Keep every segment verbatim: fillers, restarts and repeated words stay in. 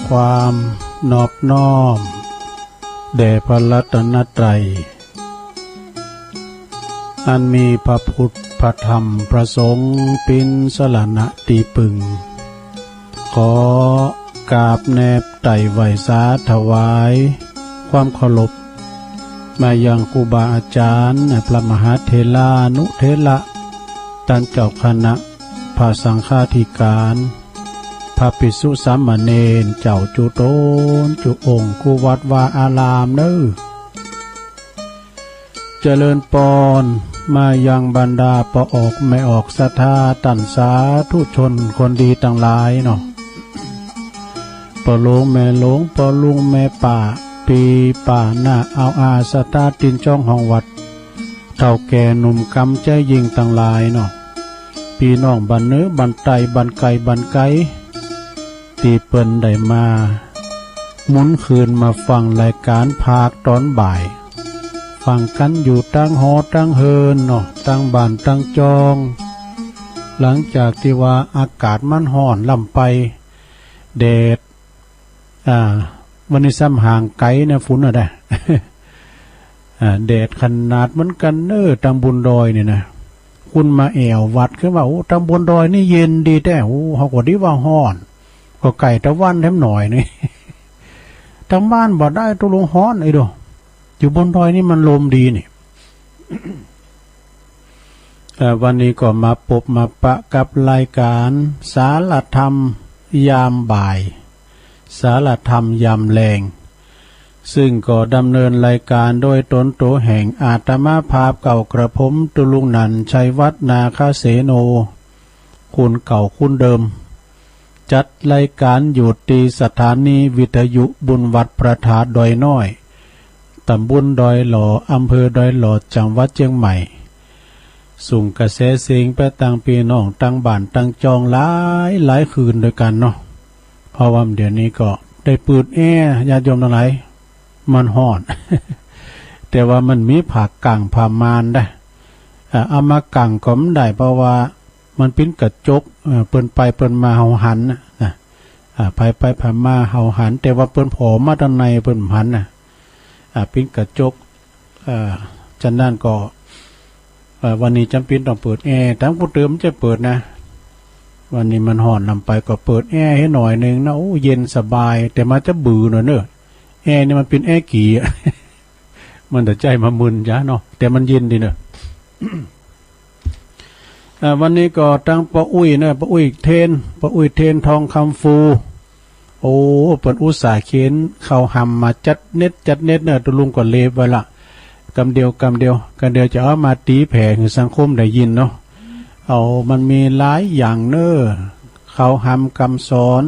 ความนอบน้อมแด่พระรัตนตรัย อันมีพระพุทธ พระธรรม พระสงฆ์เป๋นสรณะตี้ปึง ขอกราบแนบไต่ไหว้สาถวายความเคารพ มายังครูบาอาจารย์ พระมหาเถรานุเถระ ต้านเจ้าคณะ พระสังฆาธิการ พระภิกษุสามเณร เจ้าจุ๊ต๋นจุ๊องค์ กู้วัดวาอารามเน่อ เจริญปอน มายังบรรดาป้อออกแม่ออกศรัทธา ต้านสาธุชนคนดีตังหลายเนาะ ป้อหลวงแม่หลวง ป้อลุงแม่ป้า ปี้ป้าน้าอาวอา ศรัทธาติดจองห้องวัด เฒ่าแก่หนุ่มกำใจ๋ยิ่งตังหลายเนาะ ปี้น้องบ้านเหนือบ้านใต้ บ้านไก๋บ้านไก๋ ตี้เปิ้นได้มาหมุนคืนมาฟังรายก๋านภาคต๋อนบ่าย ฟังกั๋นอยู่ตังหอตังเฮือนเนาะ ตังบ้านตังจอง หลังจากตี้ว่าอากาศมันฮ้อนล้ำไป แดด อ่า วันนี้ซ้ำห่างไก๋เน่อ ฝุ่นน่ะนะ อ่า แดดขนาดเหมือนกั๋นเน่อ ตำบลดอยนี่นะ คุณมาแอ่ววัดขึ้นว่า โอ้ ตำบลดอยนี่เย็นดีแต๊ โอ้ เฮาก็ดีว่าฮ้อน ก็ไก๋ตะวันแถมหน่อยนี่ ตังบ้านบ่ได้ ตกลงฮ้อนไอ้โด อยู่บนดอยนี่มันลมดีนี่ เอ่อ วันนี้ก็มาปบมาปะกับรายก๋านสารธรรมยามบ่าย สารธรรมยามแลง ซึ่งก็ดำเนินรายก๋านโดยต๋นตั๋วแห่ง อาตมาภาพเก่ากระผม ตุ๊ลุงนันท์ ชัยวัฒน์ นาคเสโน คุณเก่าคุณเดิม จัดรายก๋านอยู่ตี้สถานีวิทยุบุญวัดพระธาตุดอยน้อย ตำบลดอยหล่อ อำเภอดอยหล่อ จังหวัดเจียงใหม่ ส่งกระแสเสียงไปตังปี้น้องตังบ้านตังจองหลายหลายคืนตวยกั๋นเนาะ เพราะว่าเดี๋ยวนี้ก็ได้เปิดแอร์ ญาติโยมตังหลาย มันฮ้อน แต่ว่ามันมีผ้ากั๊งผ้าม่านดะ อ่า เอามากั๊งก็บ่ได้ เพราะว่า มันเป๋นกระจก เอ่อ เปิ้นไปเปิ้นมาเฮาหันน่ะ นะ อ่า ใผไปใผมาเฮาหัน แต่ว่าเปิ้นผ่อมาตังในเปิ้นบ่หันน่ะ อ่า เป๋นกระจก อ่า ฉะนั้นก็ เอ่อ วันนี้จ๋ำเป๋นต้องเปิดแอร์ ตังผู้เติมจะเปิดนะ วันนี้มันฮ้อนล้ำไปก็เปิดแอร์หื้อหน่อยนึ่งนะ โอ้ เย็นสบาย แต่มันจะบือหน่อยเน่อ แอร์นี่มันเป๋นแอร์กี่อะ มันจะใจ๊มามึนจ๊ะเนาะ แต่มันเย็นดีเน่อ อ่า วันนี้ก็ตังป้ออุ๊ยเน่อ ป้ออุ๊ยเทรน ป้ออุ๊ยเทรน ทองคำฟู โอ้ เปิ้นอุตส่าห์เข็นข้าวหำมาจั๊ดเน็ดจั๊ดเน็ดเน่อ ตุ๊ลุงก็เลฟไว้ละ กำเดียว กำเดียว กำเดียวจะเอามาตี๋แผ่หื้อสังคมได้ยินเนาะ เอา มันมีหลายอย่างเน่อ ข้าวหำกำสอน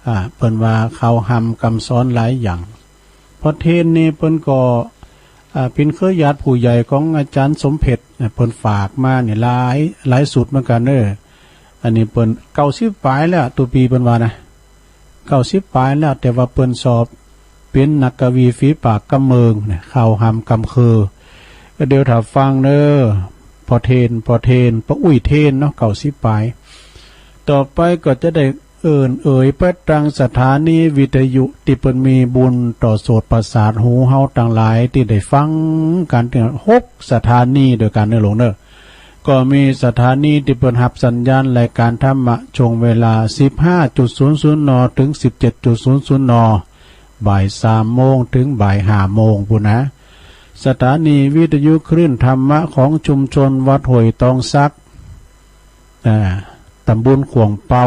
อ่า เปิ้นว่าข้าวหำกำสอนหลายอย่าง ป้อเทรนนี่เปิ้นก็ อ่า เป๋นเครือญาติผู้ใหญ่ของอาจ๋ารย์สมเพชร อ่า เปิ้นฝากมานี่หลาย หลายสุดเหมือนกั๋นเน่อ อันนี้เปิ้นเก้าสิบป๋ายแล้ว ตุ๊ปี้เปิ้นว่านะ เก้าสิบป๋ายแล้ว แต่ว่าเปิ้นสอบเป๋นนักกวีฝีปากกำเมิงนะ ข้าวหำกำเคิว ก็เดี๋ยวถ้าฟังเน่อ ป้อเทรน ป้อเทรน ป้ออุ๊ยเทรนเนาะ เก้าสิบป๋าย ต่อไปก็จะได้ เอิ้นเอ่ยไปตังสถานีวิทยุตี้เปิ้นมีบุญต่อโสตประสาทหูเฮาตังหลายตี้ได้ฟังกั๋นตี้หกสถานีตวยกั๋นเน่อหลวงเน่อ ก็มีสถานีตี้เปิ้นฮับสัญญาณรายก๋านธรรมะช่วงเวลา สิบห้าจุดศูนย์ศูนย์ น. เถิง สิบเจ็ดจุดศูนย์ศูนย์ น. บ่ายสามโมงเถิงบ่ายห้าโมงปู้นนะ สถานีวิทยุคลื่นธรรมะของชุมชนวัดห้วยตองสัก อ่า ตำบลข่วงเปา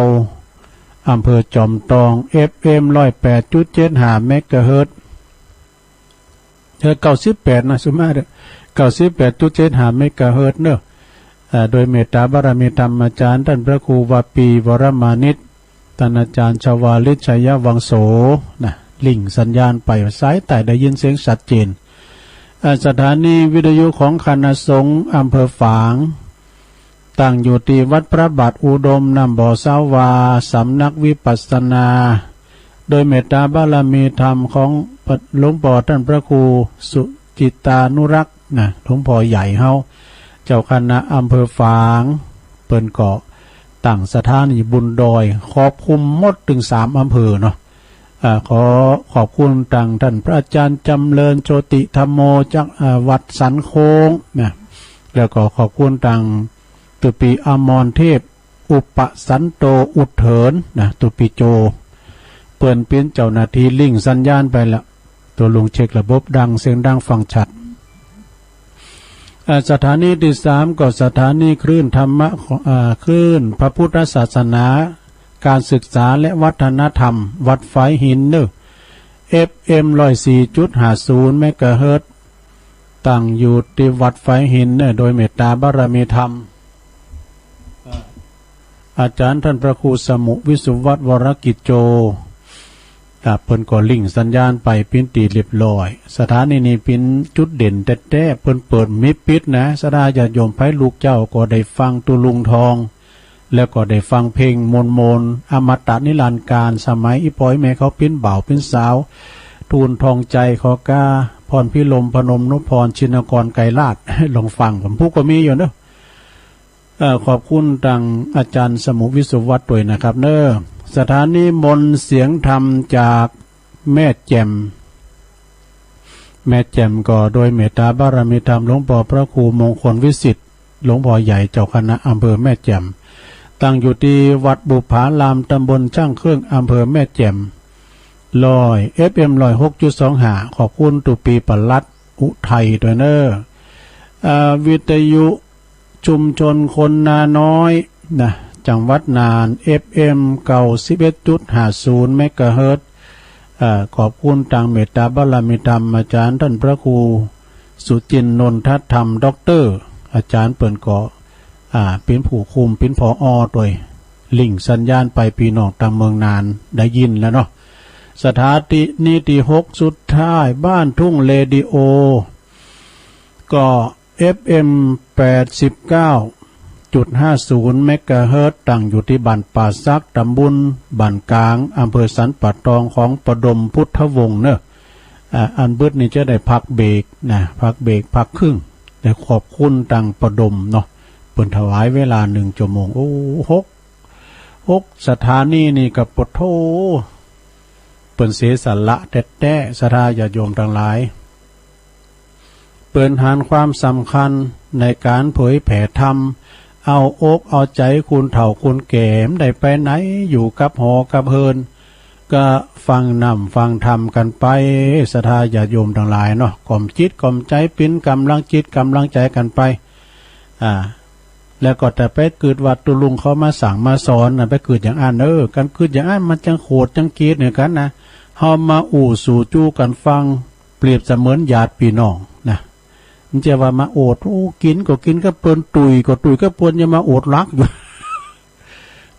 อำเภอจอมตอง เอฟเอ็ม ร้อยแปดจุดเจ็ดห้า เมกะเฮิรตซ์ เออ เก้าสิบแปดนะ สุมาเด้อ เก้าสิบแปดจุดเจ็ดห้า เมกะเฮิรตซ์เนาะ อ่า โดยเมตตาบารมีธรรมอาจ๋ารย์ต้านพระครูวาปี วรมานิช ต้านอาจ๋ารย์ชวาลิต ชัยวังโส นะ ลิงก์สัญญาณไป สายใต้ได้ยินเสียงชัดเจน อ่า สถานีวิทยุของคณะสงฆ์อำเภอฝาง ตั้งอยู่ตี้วัดพระบาทอุดม น้ำบ่อสาวา สำนักวิปัสสนา โดยเมตตาบารมีธรรมของหลวงป้อต้านพระครูสุจิตตานุรักษ์นะ หลวงป้อใหญ่เฮา เจ้าคณะอำเภอฝาง เปิ้นก็ตั้งสถานีบุญดอย ครอบคลุมหมดตึงสามอำเภอเนาะ อ่า ขอขอบคุณตังต้านพระอาจารย์จำเริญโชติธัมโมจาก อ่า วัดสันโค้งนะ แล้วก็ขอบคุณตังตุปีอมรเทพ อุปสันโตอุดเถินนะ ตุปีโจ เปิ้นเป๋นเจ้าหน้าตี้ลิงก์สัญญาณไปละ ตัวลุงเช็คระบบดัง เสียงดังฟังชัด อ่า สถานีตี้สามก็สถานีคลื่นธรรมะ อ่า คลื่นพระพุทธศาสนา การศึกษาและวัฒนธรรม วัดฝายหินเน่อ เอฟเอ็ม ร้อยสี่จุดห้าศูนย์ เมกะเฮิรตซ์ ตั้งอยู่ตี้วัดฝายหินเน่อ โดยเมตตาบารมีธรรม อ่า อาจ๋ารย์ต้านพระครูสมุห์ วิสุวัฒน์ วรกิจโจ อ่า เปิ้นก็ลิงก์สัญญาณไปเป๋นตี้เรียบร้อย สถานีนี้เป๋นจุดเด่นแต๊ๆ เปิ้นเปิดบ่มีปิดนะ ศรัทธาญาติโยมใผลูกเจ้าก็ได้ฟังตุลุงทอง แล้วก็ได้ฟังเพลงม่วนๆ อมตะนิรันดร์กาล สมัยอี่ป้ออี่แม่เขาเป๋นบ่าวเป๋นสาว ทูลทองใจ ขอก้า พรพิรม พนมนุพร ชินกร ไกรราช ลองฟัง ผมพูดก็มีอยู่เนอะ เอ่อ ขอบคุณตังอาจ๋ารย์สมุห์ วิสุวัฒน์ ตวยนะครับเนอะ สถานีมนต์เสียงธรรมจากแม่แจ่ม แม่แจ่มก็โดยเมตตาบารมีธรรมหลวงป้อพระครูมงคลวิสิทธิ์ หลวงป้อใหญ่เจ้าคณะอำเภอแม่แจ่ม ตั้งอยู่ตี้วัดบุปผาราม ตำบลช่างเครื่อง อำเภอแม่แจ่ม ร้อย เอฟเอ็ม ร้อยหกจุดสองห้า ขอบคุณตุปีปลัดอุทัยตวยเนอะ อ่า วิทยุชุมชนคนนาน้อยนะ จังหวัดน่าน เอฟเอ็ม เก้าสิบเอ็ดจุดห้าศูนย์ เมกะเฮิรตซ์ อ่า ขอบคุณตังเมตตาบารมีธรรมอาจ๋ารย์ต้านพระครูสุจินต์ นนทธรรม ด็อกเตอร์ อาจ๋ารย์เปิ้นก็ อ่า เป๋นผู้คุม เป๋น ผอ ตวย ลิงก์สัญญาณไป ปี้น้องตางเมืองน่านได้ยินแล้วเนาะ สถานีตี้หกสุดท้าย บ้านทุ่งเรดิโอ ก็ เอฟเอ็ม แปดสิบเก้าจุดห้าศูนย์ เมกะเฮิรตซ์ ตั้งอยู่ตี้บ้านป่าสัก ตำบลบ้านกลาง อำเภอสันป่าตอง ของประดมพุทธวงศ์เนอะ อ่า อันบึดนี้จะได้พักเบรกนะ พักเบรก พักครึ่ง แต่ขอบคุณตังประดมเนาะ เปิ้นถวายเวลาหนึ่งชั่วโมง โอ้ หก หกสถานีนี่ก็ปะโธ่ เปิ้นเสียสละแต๊ๆ ศรัทธาญาติโยมตังหลาย เปิ้นหันความสำคัญในก๋านเผยแผ่ธรรม เอาอกเอาใจ๋คนเฒ่าคนแก่ บ่ได้ไปไหน อยู่กับหอกับเฮือน ก็ฟังน้ำฟังธรรมกั๋นไป ศรัทธาญาติโยมตังหลายเนาะ ก๋อมจิตก๋อมใจ๋ เป๋นก๋ำลังจิตก๋ำลังใจ๋กั๋นไป อ่า แล้วก็จะไปกึ๊ดว่าตุ๊ลุงเขามาสั่งมาสอนนะ ไปกึ๊ดอย่างอั้น เออ ก๋านกึ๊ดอย่างอั้นมันจังโขดจังเกลียดเหมือนกั๋นนะ เฮามาอู้สู่จู๊กั๋นฟัง เปรียบเสมือนญาติปี้น้องนะ บ่ใจ้ว่ามาโอด โอ้ กิ๋นก็กิ๋นกับเปิ้น ตุ้ยก็ตุ้ยกับเปิ้น อย่ามาโอดหลักอยู่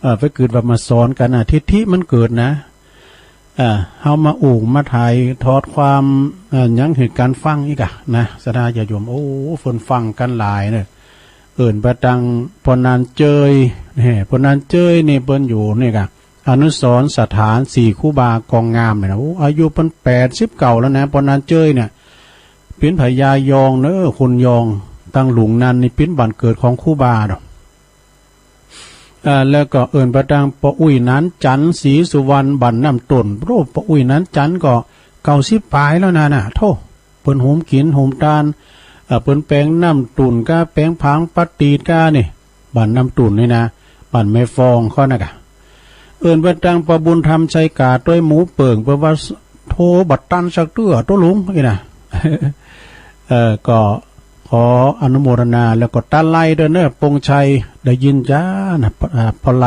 เออ ไปกึ๊ดว่ามาสอนกั๋นนะ ทิฐิมันเกิดนะ อ่า เฮามาอู้มาถ่ายทอดความ อ่า หยังหื้อกั๋นฟังอีกอะนะ ศรัทธาญาติโยม โอ้ เปิ้นฟังกั๋นหลายเน่อ เอิ้นไปตังป้อหนานเจย แหม ป้อหนานเจยนี่เปิ้นอยู่นี่กะ อนุสรณ์สถานศรีครูบากองงามเนี่ยนะ โอ้ อายุเปิ้นแปดสิบเก้าแล้วนะ ป้อหนานเจยเนี่ย เป๋นพญายองเน่อ คนยอง ตังหลุงนันนี่เป๋นบ้านเกิดของครูบาเนาะ อ่า แล้วก็เอิ้นไปตังป้ออุ๊ยหนานจันทร์ ศรีสุวรรณ บ้านน้ำต้น โอ้ ป้ออุ๊ยหนานจันทร์ก็เก้าสิบป๋ายแล้วนะ น่ะ โธ่ เปิ้นโหมกิ๋นโหมตาน อ่า เปิ้นแป๋งน้ำต้นก้า แป๋งผางปะตีดก้านี่ บ้านน้ำต้นนี่นะ บ้านแม่ฟองเขานะกะ เอิ้นไปตังป้อบุญธรรม ชัยก๋า ตวยหมู่เปิ่ง เปิ้นว่า โธ่ บ่ตันสักเตื้อ ตุ๊ลุง อี้นะ เอ่อ ก็ขออนุโมทนา แล้วก็ตาไลตวยเน่อ ปงชัย ได้ยินจ้านะ อ่า ป้อไล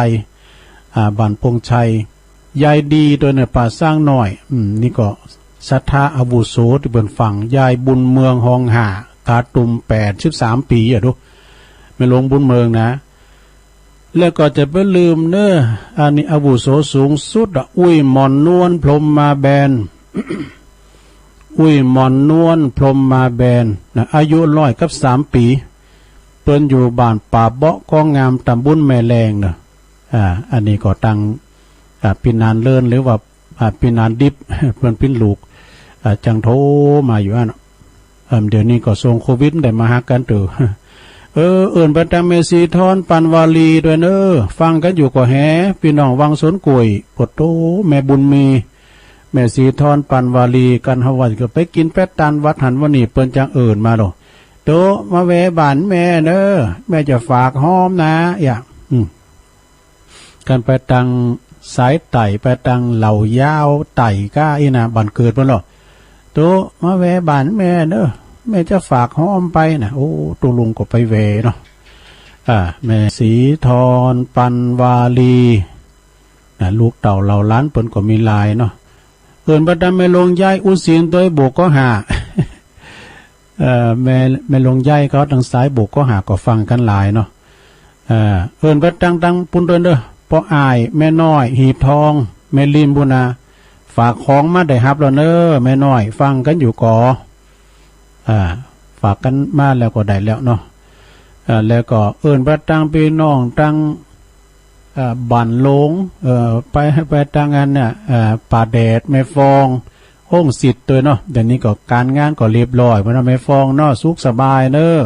อ่า บ้านปงชัย ยายดีตวยเน่อ ป่าซ้างน้อย อืม นี่ก็ศรัทธาอาวุโสตี้เปิ้นฟัง ยายบุญเมือง ฮองห่า กาตุม แปดสิบสามปี๋อะดู แม่หลวงบุญเมืองนะ แล้วก็จะบ่ลืมเน่อ อันนี้อาวุโสสูงสุดอะ อุ๊ยหม่อนนวล พรหมมาแบน อุ๊ยหม่อนนวล พรหมมาแบน นะ อายุร้อยกับสามปี๋ เปิ้นอยู่บ้านป่าเบาะ กองงาม ตำบลแม่แลงเน่อ อ่า อันนี้ก็ตัง อ่า ปี้หนานเลิน หรือว่า อ่า ปี้หนานดิบ เปิ้นเป๋นลูก อ่า จังโทรมาอยู่อั้น เอิ่ม เดี๋ยวนี้ก็ส่วงโควิดได้มาฮักกั๋นเต๊อะ เออ เอิ้นไปตังแม่ศรีทร ปันวาลีตวยเน่อ ฟังกั๋นอยู่ก็แห ปี้น้องวังสวนกล้วย โอ้โธ่ แม่บุญมี แม่ศรีธรปันวาลี กั๋นหาว่าก็ไปกิ๋นแป๊ดตานวัดหั้นว่านี่ เปิ้นจั้งเอิ้นมาโลด โต มาแวะบ้านแม่เน่อ แม่จะฝากฮ้อมนะ เอี้ย อืม กั๋นไปตางสายใต้ ไปตางเหล่ายาวใต้ก้าอี้นะ บ้านเกิดเปิ้นลอ โต มาแวะบ้านแม่เน่อ แม่จะฝากฮ้อมไปนะ โอ้ ตุ๊ลุงก็ไปแวะเนาะ อ่า แม่ศรีธรปันวาลี นะ ลูกเต้าเหล่าหลานเปิ้นก็มีหลายเนาะ เอิ้นไปตางแม่หลวงใหญ่ อุศิน ตวยบุกก็หา เอ่อ แม่ แม่หลวงใหญ่เขาตางสายบุกก็หา ก็ฟังกั๋นหลายเนาะ เอ่อ เอิ้นไปตาง ตางปุ้นตวยเน่อ ป้ออ้าย แม่น้อย หีบทอง แม่ริมปุ้นนา ฝากของมาได้ฮับแล้วเน่อ แม่น้อย ฟังกั๋นอยู่ก่อ อ่า ฝากกั๋นมาแล้วก็ได้แล้วเนาะ อ่า แล้วก็เอิ้นไปตางปี้น้องตาง อ่า บ้านหลวง เอ่อ ไป ไปตางอันเนี่ย อ่า ป่าแดด แม่ฟอง โฮงสิทธิ์ตวยเนาะ เดี๋ยวนี้ก็ก๋านงานก็เรียบร้อยไปเนาะ แม่ฟองเนาะ สุขสบายเน่อ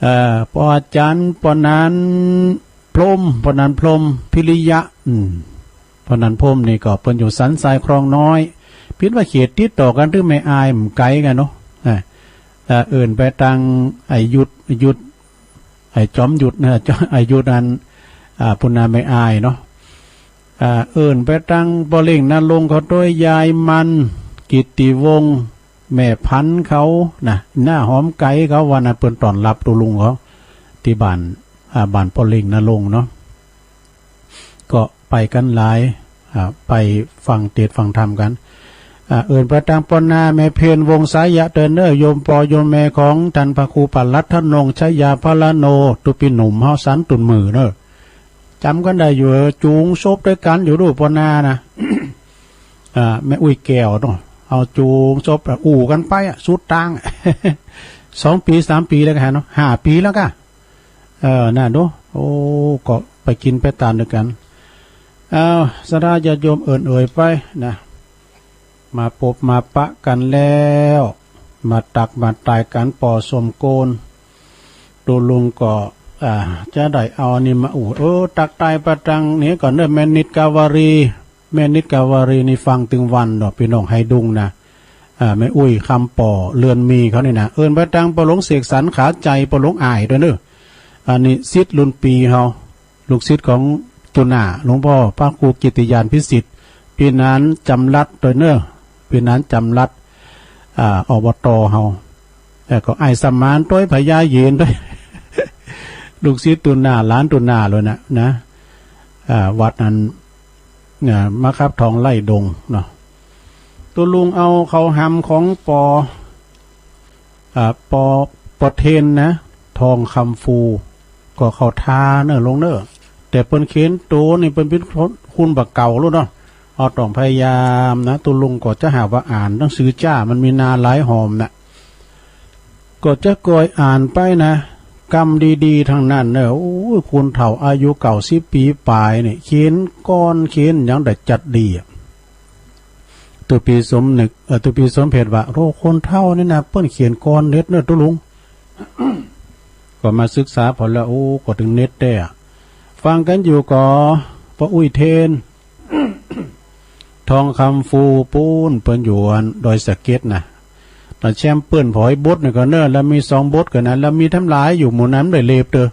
เอ่อ ป้ออาจ๋ารย์ ป้อหนานพรหม ป้อหนานพรหม พิริยะ อืม ป้อหนานพรหมนี่ก็เปิ้นอยู่สันทรายคลองน้อย เปิ้นว่าเขตติดต่อกั๋น ตึงแม่อาย บ่ไก๋กั๋นเนาะ อ่า เอ่อ เอิ้นไปตางไอ้ยุทธ ยุทธ ไอ้จอมยุทธนะ จอม ไอ้ยุทธอัน อ่า ปุ้นนา แม่อายเนาะ อ่า เอิ้นไปตางป้อเล็งนรงค์เขาตวย ยายมัน กิตติวงศ์ แม่พันธุ์เขานะ หน้าหอมไก๋เขา ว่านั้นเปิ้นต้อนฮับตุ๊ลุงเขา ตี้บ้าน อ่า บ้านป้อเล็งนรงค์เนาะ ก็ไปกั๋นหลาย อ่า ไปฟังเตสน์ฟังธรรมกั๋น อ่า เอิ้นไปตางป้อนา แม่เพ็ญ วงศ์สายะ ตวยเน่อ โยมป้อโยมแม่ของต้านพระครูปลัดทนงค์ ชยาพรโน ตุ๊ปี้หนุ่มเฮาสันตุ่นหมื่นเน่อ จ๋ำกั๋นได้อยู่ จูงศพตวยกั๋นอยู่ดูป้อนานะ อ่า แม่อุ๊ยแก้วเนาะ เอาจูงศพ อู้กั๋นไปอะ สุดตางอะ สองปี๋สามปี๋แล้วก็หันเนาะ ห้าปี๋แล้วก็ เออ นั่นดู โอ้ ก็ไปกิ๋นไปตานตวยกั๋น อ้าว ศรัทธาญาติโยมเอิ้นเอ่ยไปนะ มาปบมาปะกั๋นแล้ว มาตักมาตายกั๋นปอสมโกณ ตุ๊ลุงก็ อ่า จะได้เอาอันนี้มาอู้ เออ ตักตายไปตางนี้ก่อนเน่อ แม่นิดกาวารี แม่นิดกาวารีนี่ฟังตึงวันดอก ปี้น้องไหดุงนะ อ่า แม่อุ๊ยคำป้อ เรือนมีเขานี่นะ เอิ้นไปตางป้อหลวงเสกสรร ขาใจ๋ ป้อหลวงอ้ายตวยเน่อ อันนี้ศิษย์รุ่นปี๋เฮา ลูกศิษย์ของตุ๊หน้าหลวงป้อพระครูกิตติญาณพิสิทธิ์ ปี้หนานจ๋ำรัดตวยเน่อ ปี้หนานจ๋ำรัด อ่า อบต.เฮา แล้วก็อ้ายสมานตวย พญาเย็นตวย ลูกศิษย์ตุ๊หน้า หลานตุ๊หน้าเลยนะ นะ อ่า วัดนั้น อ่า มาคับทองไล่ดงเนาะ ตุ๊ลุงเอาข้าวหำของป้อ อ่า ป้อ ป้อเทนนะ ทองคำฟู ก็เข้าทาเน่อลุงเน่อ แต่เปิ้นเขียนตั๋วนี่เปิ้นเป๋นคนบ่าเก่าแล้วเนาะ เฮาต้องพยายามนะ ตุ๊ลุงก็จะหาว่าอ่านหนังสือจ้า มันมีนาหลายหอมนะ ก็จะก่อยอ่านไปนะ กำดีๆ ตังนั้นเน่อ โอ้ย คนเฒ่าอายุเก้าสิบปี๋ป๋ายนี่ เขียนกลอนเขียนหยังได้จัดดีอะ ตุ๊ปี้สมนึก เอ่อ ตุ๊ปี้สมเพชรว่า โอ้ คนเฒ่านี่นะ เปิ้นเขียนกลอนเด็ดเน่อตุ๊ลุง ก็มาศึกษาผ่อแล้ว โอ้ ก็ตึงเด็ดแต๊อะ ฟังกั๋นอยู่ก่อ ป้ออุ๊ยเทน ทองคำฟูปู๊น เปิ้นอยู่อันดอยสะเก็ดนะ ตาแชมเปิ้ล ผอยบดนี่ก่อเน่อ ลาวมีสองบดก่อนะ ลาวมีตำหลายอยู่หมู่นั้น ได้เล็บเต๊อะ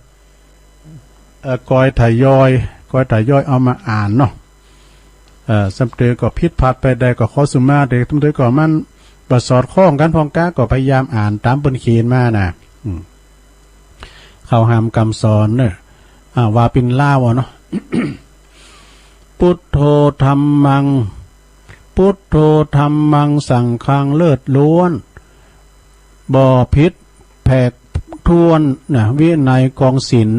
เอ่อ ก่อยทยอย ก่อยทยอยเอามาอ่านเนาะ เอ่อ สำเตอก็ผิดพลาดไปได้ก็ขอสุมาเต๊อะ สำเตอก็มันบ่สอดคล้องกั๋นพ่องกา ก็พยายามอ่านต๋ามเปิ้นเขียนมานะ อืม ข้าวหำกำสอนเน่อ อ่า ว่าเป๋นลาวเอาเนาะ พุทโธธัมมัง พุทโธธัมมังสังฆังเลิศล้วน บ่ผิดแผกถ้วนนะ วินัยกองศีล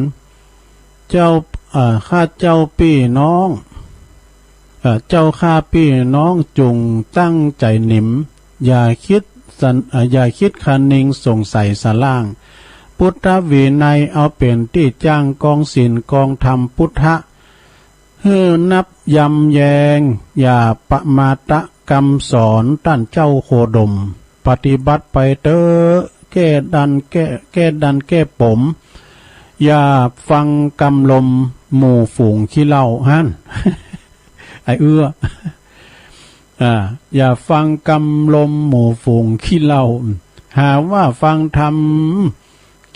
เจ้า เอ่อ ข้าเจ้าปี้น้อง เอ่อ เจ้าข้าปี้น้องจุ่งตั้งใจ๋หนิม อย่าคิดสัน เอ่อ อย่าคิดคะนิงสงสัยสะล่าง พุทธวินัยเอาเป๋นตี้จ้าง กองศีลกองธรรมพุทธะ หื้อนับยำแยง อย่าประมาทะกำสอนต้านเจ้าโคดม ปฏิบัติไปเต๊อะ แก้ดันแก้ แก้ดันแก้ปม อย่าฟังกำลมหมู่ฝูงขี้เหล้าหั้น ไอ้เอื้อ อ่า อย่าฟังกำลมหมู่ฝูงขี้เหล้า หาว่าฟังธรรม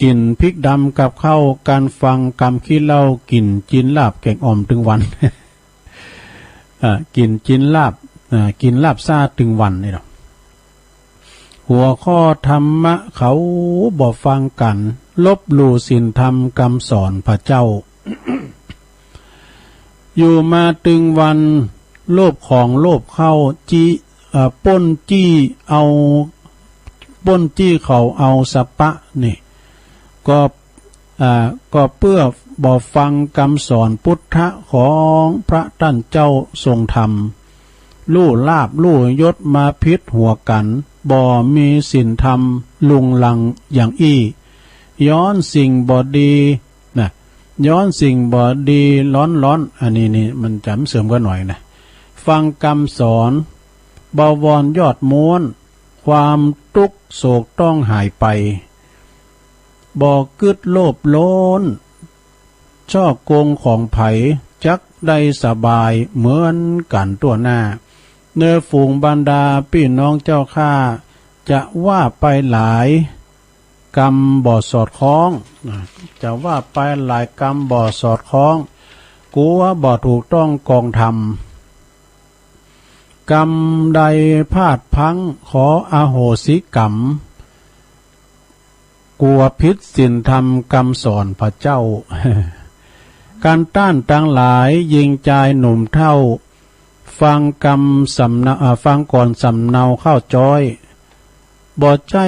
กิ๋นพริกดำกับข้าว การฟังกำขี้เหล้า กิ๋นจิ๊นลาบแก๋งอ่อมตึงวัน อ่า กิ๋นจิ๊นลาบ อ่า กิ๋นลาบซ่าตึงวันนี่เนาะ หัวข้อธรรมะเขาบ่ฟังกั๋น ลบหลู่ศีลธรรมกำสอนพระเจ้า อยู่มาตึงวัน โลภของโลภเข้า จี้ เอ่อ ป้นจี้เอา ป้นจี้เขาเอาสะปะนี่ ก็ อ่า ก็เปื้อบ่ฟังกำสอนปุทธะของพระต้านเจ้าทรงธรรม ลู่ลาภลู่ยศมาผิดหัวกั๋น บ่มีศีลธรรมลุงลังอย่างอี้ ย้อนสิ่งบ่ดีนะ ย้อนสิ่งบ่ดีร้อนๆ อันนี้นี่มันจ๋ำเสื่อมกั๋นหน่อยนะ ฟังกำสอน บวรยอดม้วน ความตุ๊กข์โศกต้องหายไป บ่กึ๊ดโลภโล้น ฉ้อโกงของใผ จักได้สบายเหมือนกั๋นทั่วหน้า ในฝูงบรรดาปี้น้องเจ้าข้า จะว่าไปหลาย กำบ่สอดคล้อง จะว่าไปหลายกำบ่สอดคล้อง กั๋วบ่ถูกต้องกองธรรม กำใดพลาดพลั้งขออโหสิกรรม กั๋วผิดศีลธรรมกำสอนพระเจ้า กันต้านตังหลาย ญิงจายหนุ่มเฒ่า ฟังกำสำเนา อ่า ฟังก่อนสำเนาข้าวจ้อย บ่ใจ้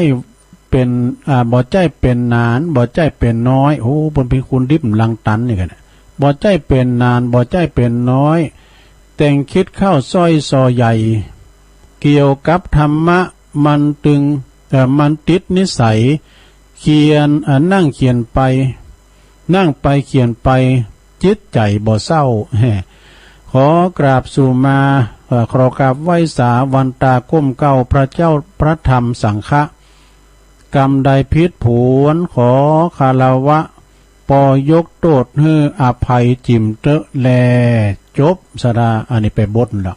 เป๋น อ่า บ่ใจ้เป๋นหนาน บ่ใจ้เป๋นน้อย โอ้ เปิ้นเป๋นคุณดิบลังตันนี่กั๋นนะ บ่ใจ้เป๋นหนาน บ่ใจ้เป๋นน้อย แต่งคิดเข้าสร้อยซอใหญ่ เกี่ยวกับธรรมะมันตึง เอ่อ มันติดนิสัย เขียน อ่า นั่งเขียนไป นั่งไปเขียนไป จิตใจ๋บ่เศร้า ขอกราบสู่มา เอ่อ ขอกราบไหว้สาวันตาก้มเกล้าพระเจ้าพระธรรมสังฆะ กำใดผิดผวนขอคารวะ ปอยกโต้ษหื้ออภัยจิ๋มเต๊อะแล จบ สะดา อันนี้ไปบทละ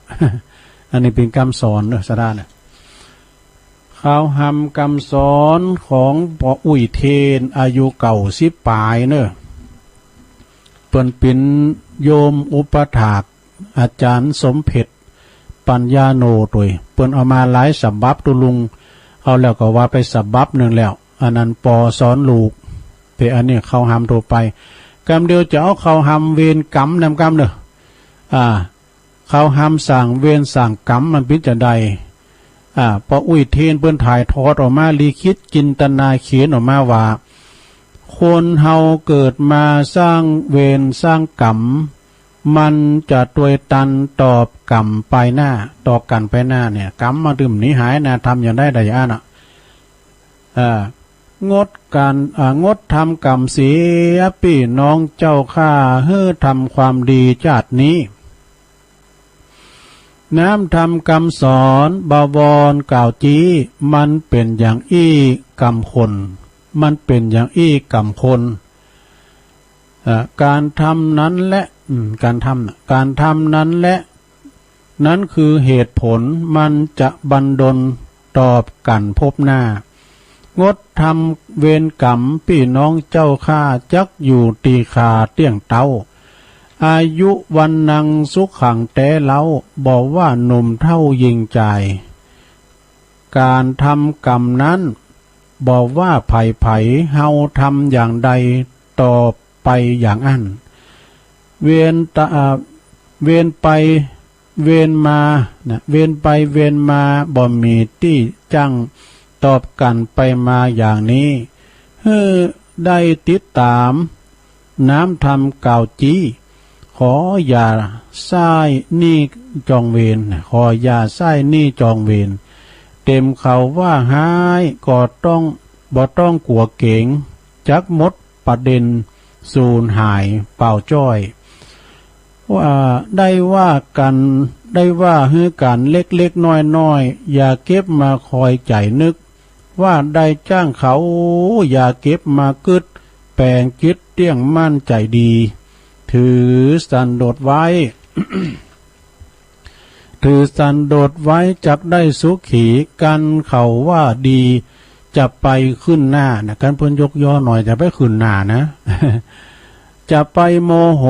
อันนี้เป๋นกำสอนเนาะ สะดานะ เขาหำกำสอนของป้ออุ๊ยเทน อายุเก้าสิบป๋ายเนาะ เปิ้นเป๋นโยมอุปัฏฐากอาจ๋ารย์สมเพ็ช ปัญญาโน ตวย เปิ้นเอามาหลายฉบับ ตุ๊ลุงเอาแล้วก็ว่าไปฉบับนึ่งแล้ว อันนั้นปอสอนลูก แต่อันนี้เขาหำทั่วไป กำเดียวจะเอาเขาหำเวรกรรมนำกำเนาะ อ่า เขาหำส่างเวรส่างกรรมมันเป๋นจาใด อ่า ป้ออุ๊ยเทนเปิ้นถ่ายทอดออกมา ลิขิตจินตนาเขียนออกมาว่า คนเฮาเกิดมาสร้างเวรสร้างกรรม มันจะตวยตันตอบกรรมปายหน้า ต่อกั๋นปายหน้าเนี่ย กรรมมันตึงหนีหายนะ ทำอย่างใดได้อย่างอั้นน่ะ อ่า งดก๋าน อ่า งดทำกรรมเสีย ปี้น้องเจ้าข้า หื้อทำความดีจาตินี้ น้ำธรรมกำสอนบวรกล่าวจี้ มันเป๋นอย่างอี้กำคน มันเป๋นอย่างอี้กำคน อ่า ก๋านทำนั้นแหละ อืม ก๋านทำน่ะ ก๋านทำนั้นแหละ นั้นคือเหตุผล มันจะบันดลตอบกั๋นภพหน้า งดทำเวรกรรมปี้น้องเจ้าข้า จักอยู่ตี้คาเตี้ยงเต๊า อายุวัณณังสุขังแต๊เล้า บ่ว่าหนุ่มเฒ่าญิงจาย ก๋านทำกรรมนั้น บ่ว่าใผๆ เฮาทำอย่างใดตอบไปอย่างอั้น เวรตะ อ่า เวรไปเวรมานะ เวรไปเวรมา บ่มีตี้จั้ง ตอบกั๋นไปมาอย่างนี้ หื้อได้ติดต๋าม น้ำธรรมกล่าวจี้ ขออย่าใซ้หนี้จองเวรนะ ขออย่าใซ้หนี้จองเวร เต็มเขาว่าฮ้าย ก็ต้อง บ่ต้องกั๋วเก๋ง จักหมดประเด็น สูญหายเปล่าจ้อย ว่าได้ว่ากั๋น ได้ว่าหื้อกั๋นเล็กๆ น้อยๆ อย่าเก็บมาคอยใจ๋นึก ว่าได้จ้างเขา อย่าเก็บมากึ๊ด แป๋งจิตเตี้ยงมั่นใจ๋ดี ถือสันโดษไว้ ถือสันโดษไว้จักได้สุขี กันเขาว่าดีจะไปขึ้นหน้านะ กันเปิ้นยกยอหน่อยจะไปขึ้นหน้านะ จะไปโมโห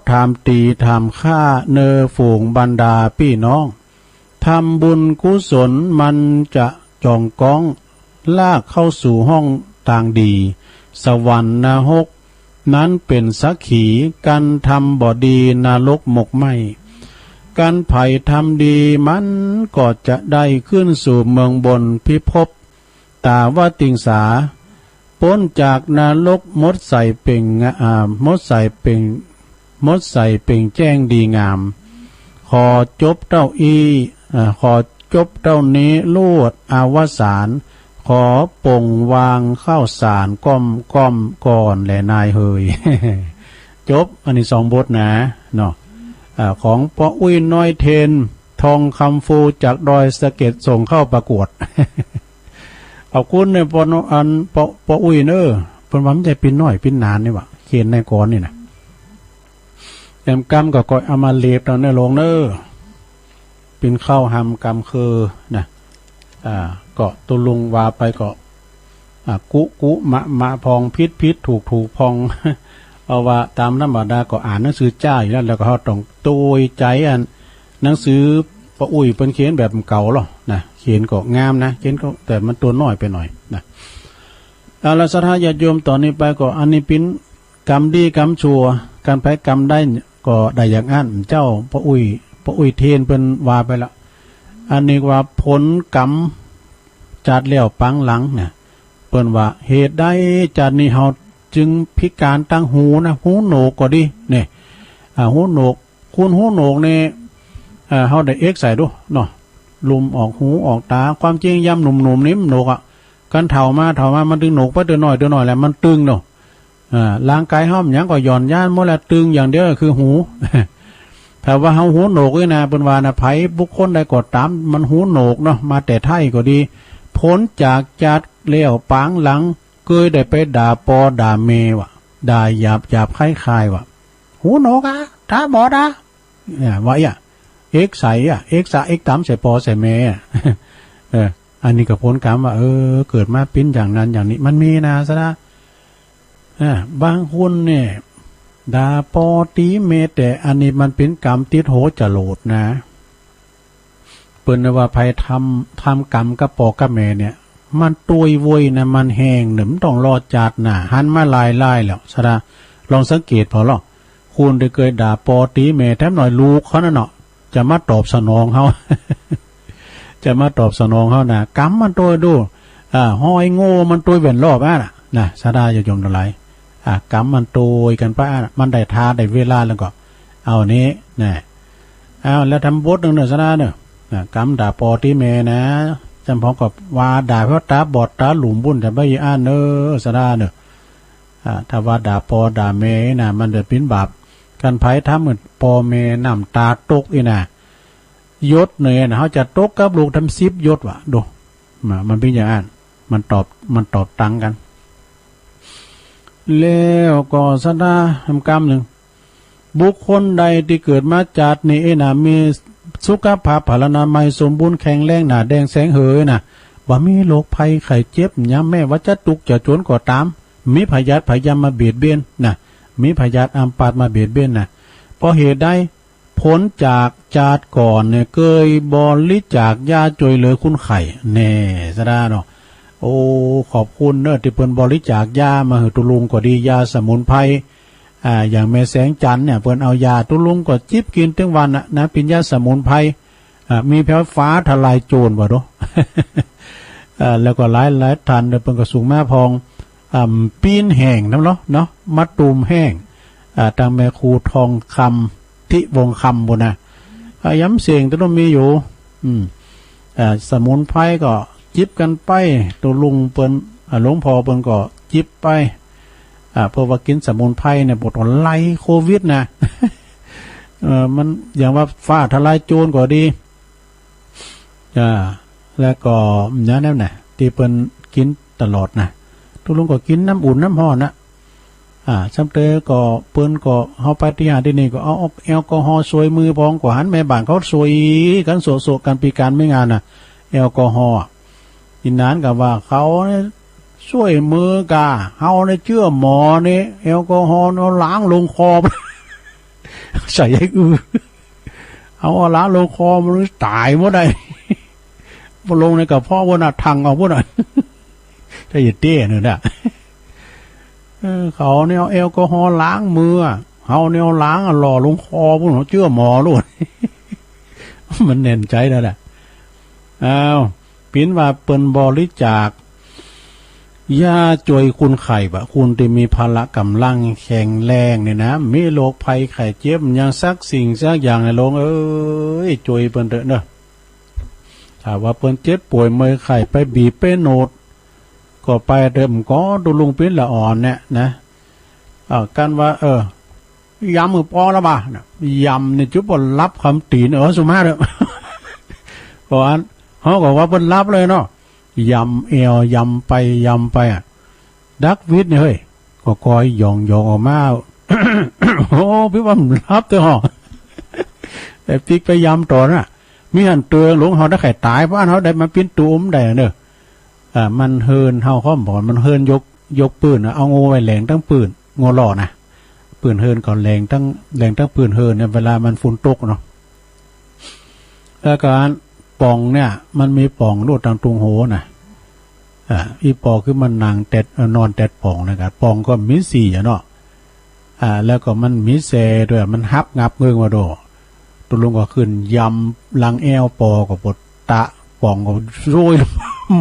ถามตี๋ถามข้า เนอฝูงบรรดาปี้น้อง ทำบุญกุศลมันจะจ่องก้อง ลากเข้าสู่ห้องตางดี สวรรค์นรก นั้นเป๋นสักขี กันทำบ่ดีนรกหมกไหม้ กันใผทำดีมันก็จะได้ขึ้นสู่เมืองบนพิภพ ตาวติงสา ป๊นจากนรกหมดใสเป่ง อ่า หมดใสเป่ง หมดใสเป่งแจ้งดีงาม ขอจบเต้าอี้ อ่า ขอจบเต้านี้ลูดอวสาน ขอป่งวางข้าวสารก้อมๆ ก่อนแลนายเหย จบ อันนี้สองบทนะ เนาะ อ่า ของป้ออุ๊ยน้อยเทน ทองคำฟูจากดอยสะเก็ดส่งเข้าประกวด ขอบคุณเนี่ย ป้อน้อง อัน ป้อ ป้ออุ๊ยเนอ เปิ้นว่ามันจะเป๋นน้อยเป๋นหนานนี่หว่า เขนในกรนี่นะ แอมกำก็ก้อยเอามาเลบตอนนี้ลงเนอ เป๋นข้าวหำกำคือนะ อ่า ก็ตุ๊ลุงว่าไปก็ อ่า กุกุมะมะพอง ผิดผิดถูกถูกพอง เพราะว่าต๋ามธรรมดาก็อ่านหนังสือจ้าอยู่แล้ว แล้วก็เฮาต้องโตยใจ๋อันหนังสือป้ออุ๊ยเปิ้นเขียนแบบเก่าลอนะ เขียนก็งามนะ เขียนก็ แต่มันตั๋วน้อยไปหน่อยนะ เอาละ ศรัทธาญาติโยม ต่อนี้ไปก็อันนี้เป๋นกรรมดีกรรมชั่ว กันใผกรรมได้ก็ได้อย่างอั้น เจ้าป้ออุ๊ย ป้ออุ๊ยเทนเปิ้นว่าไปละ อันนี้ว่าผลกรรม จาติแล้วปางหลังเนี่ย เปิ้นว่าเหตุใดจาตินี้เฮาจึงพิการตางหูนะ หูโหนวกก็ดีเนี่ย อ่า หูโหนวก คนหูโหนวกนี่ อ่า เฮาได้เอ็กซเรย์ดูเนาะ ลุ่มออกหูออกต๋า ความจริงยามหนุ่มๆ นี่มันโหนวกอะ กันเฒ่ามา เฒ่ามามันตึงโหนวกไปเตื้อน้อยเตื้อน้อยแหละ มันตึงเนาะ อ่า ร่างกายเฮามันหยังก็หย่อนยานหมดแหละ ตึงอย่างเดียวคือหู ถ้าว่าเฮาหูโหนวกนี่นะ เปิ้นว่านะ ใผบุคคลใดก็ต๋ามมันหูโหนวกเนาะ มาแต่ไท้ก็ดี ผลจากจาติแล้วปางหลัง เกยได้ไปด่าปอด่าแม่วะ ด่าหยาบหยาบคายคายว่ะ หูโหนวกอะ ต๋าบอดอะ เนี่ย ว่าเอี้ย เอ็กซเรย์อะ เอ็กซเรย์ เอ็กต๋ามใส่ปอใส่แม่อะ เออ อันนี้ก็ผลกรรมว่า เออ เกิดมาเป๋นอย่างนั้นอย่างนี้ มันมีนะ ศรัทธา อ่า บางคนเนี่ย ด่าปอตี๋แม่ แต่อันนี้มันเป๋นกรรมติดหัวจรวดนะ เปิ้นว่าใผทำ ทำกรรมกับปอกับแม่เนี่ย มันตวยเว้ยนะ มันแฮงเนี่ย มันต้องรอจาติหน้า หันมาหลายๆ แล้ว ศรัทธา ลองสังเกตผ่อลอ คนตี้เกยด่าปอตี๋แม่ แถมหน่อยลูกเขานั่นเนาะ จะมาตอบสนองเฮา จะมาตอบสนองเฮานะ กรรมมันตวยดู อ่า ฮอยโง่มันตวยแหว่นรอบอะนะ นะ ศรัทธาญาติโยมตังหลาย อ่า กรรมมันตวยกั๋นไปอะนะ มันได้ท่าได้เวลาแล้วก็ เอานี้นะ เอา แล้วทำบทนึ่งเน่อ ศรัทธาเน่อ นะ กรรมด่าปอตี๋แม่นะ จำพองก็ว่าด่าเพราะต๋าบอดต๋าหลุมบุญ แต่บ่อี้อั้นเน่อ ศรัทธาเน่อ อ่า ถ้าว่าด่าปอด่าแม่นะ มันจะเป๋นบาป กันใผทำเหมือนปอแม่น้ำต๋าตกอี้นะ หยดเน่อนะ เฮาจะตกกับลูกทำสิบหยดวะ ดู มา มันเป๋นอย่างอั้น มันตอบ มันตอบตังกั๋น แล้วก็ศรัทธา ทำกรรมนึ่ง บุคคลใดตี้เกิดมาจาตินี้อี้นะ มีสุขภาพพลานามัยสมบูรณ์แข็งแรง หน้าแด่งแสงเหยนะ บ่มีโรคภัยไข้เจ็บ ยามแม้ว่าจะตุ๊กข์จะจ๋นก็ต๋าม มีพยาธิพยายามมาเบียดเบียนนะ มีพยาธิอัมพาตมาเบียดเบียนนะ เพราะเหตุใด ผลจากจาติก่อนเนี่ย เกยบริจาคยาจ้วยเหลือคนไข้ แน่ ศรัทธาเนาะ โอ้ ขอบคุณเน่อ ตี้เปิ้นบริจาคยามาหื้อตุ๊ลุงก็ดี ยาสมุนไพร อ่า อย่างแม่แสงจันทน์เนี่ย เปิ้นเอายาตุ๊ลุงก็จิบกิ๋นตึงวันน่ะนะ เป๋นยาสมุนไพร อ่า มีแผวฟ้าทะลายโจรวะดู อ่า แล้วก็หลายหลายท่านเนี่ย เปิ้นก็ส่งมาพอง อ่า ปีนแห้งนำเนาะ เนาะ มะตูมแห้ง อ่า ตางแม่ครูทองคำ ทิวงศ์คำปู้นนะ อ่า ยำเสียงตะลุมมีอยู่ อืม อ่า สมุนไพรก็จิบกั๋นไป ตุ๊ลุงเปิ้น อ่า หลวงพ่อเปิ้นก็จิบไป อ่า เพราะว่ากิ๋นสมุนไพรเนี่ย ปวดหัวไหล่โควิดนะ เอ่อ มันอย่างว่าฟ้าทะลายโจรก็ดี อ่า แล้วก็อย่างนั้นน่ะ ตี้เปิ้นกิ๋นตลอดนะ ตุ๊ลุงก็กิ๋นน้ำอุ่นน้ำฮ้อนนะ อ่า ซ้ำเต๋อก็เปิ้นก็ เฮาไปตี้หั้นตี้นี่ก็เอาแอลกอฮอล์ส่วยมือ ปองก็หันแม่บ้านเขาส่วยกั๋น โสะๆ กั๋น ปี้กั๋น มีงานน่ะ แอลกอฮอล์อะ ตี้นั้นก็ว่าเขาเนี่ยส่วยมือก่า เฮาเนี่ยเจื้อหมอนี่ แอลกอฮอล์เอาล้างลงคอ ใส่ไอ้อื้อ เอา เอาล้างลงคอมันต๋ายหมดได้ บ่ลงในกระเพาะพุ้นน่ะ ถังออกพุ้นน่ะ จะอย่าเต้เน่อนะ เออ เขาเนี่ยเอาแอลกอฮอล์ล้างมืออะ เฮาเนี่ยเอาล้างอะหล่อลงคอพุ้น เจื้อหมอโลด มันแน่นใจ๋แล้วแหละ อ้าว ปิ้นว่าเปิ้นบริจาค ยาจ้วยคนไข้บ่ะ คนตี้มีพละก๋ำลังแข็งแรงเนี่ยนะ มีโรคภัยไข้เจ็บ ยังสักสิ่งสักอย่างในโลก เอ้ย จ้วยเปิ้นเต๊อะเนาะ ถ้าว่าเปิ้นเจ็บป่วยเมื่อยไข้ ไปบีบไปหนวด ก็ไปเต๊อะ ก็ตุ๊ลุงปิ้นละอ่อนเนี่ยนะ เออ กั๋นว่า เออ ยำหื้อปอละบ่า ยำเนี่ยจุ๊บบ่หลับคำตี๋น เออ สุมาเต๊อะ เพราะอั้น เฮาก็ว่าเปิ้นหลับเลยเนาะ ยำแอว ยำไป ยำไปอะ ดักวิดเนี่ยเฮ้ย ก็กอยหย่องๆ ออกมา โอ้ ปิ้นว่ามันหลับเต๊อะหอ แต่ปิ๊กไปยำต่อน่ะ มีหั้นเตื้อหลวงเฮาได้ไข้ต๋าย เพราะอั้นเฮาได้มาปิ้นตูมได้เนาะ อ่า มันเฮิน เฮาก็บอกมันเฮินยก ยกปืนน่ะ เอางัวไว้แหลงตังปืน งัวหล่อน่ะ ปืนเฮินก็แหลงตัง แหลงตังปืนเฮินเนี่ย เวลามันฝนตกเนาะ แล้วก็ป๋องเนี่ย มันมีป๋องโลดตังตุงโหน่ะ อ่า อี่ปอคือมันนั่งแต๊ด เอ่อ นอนแต๊ดป๋องนะครับ ป๋องก็มีสี่อะเนาะ อ่า แล้วก็มันมีแซด้วย มันฮับงับเงิงว่าโด ตุ๊ลุงก็ขึ้นยำหลังแอวปอก็ปวดตะ ป๋องก็โซย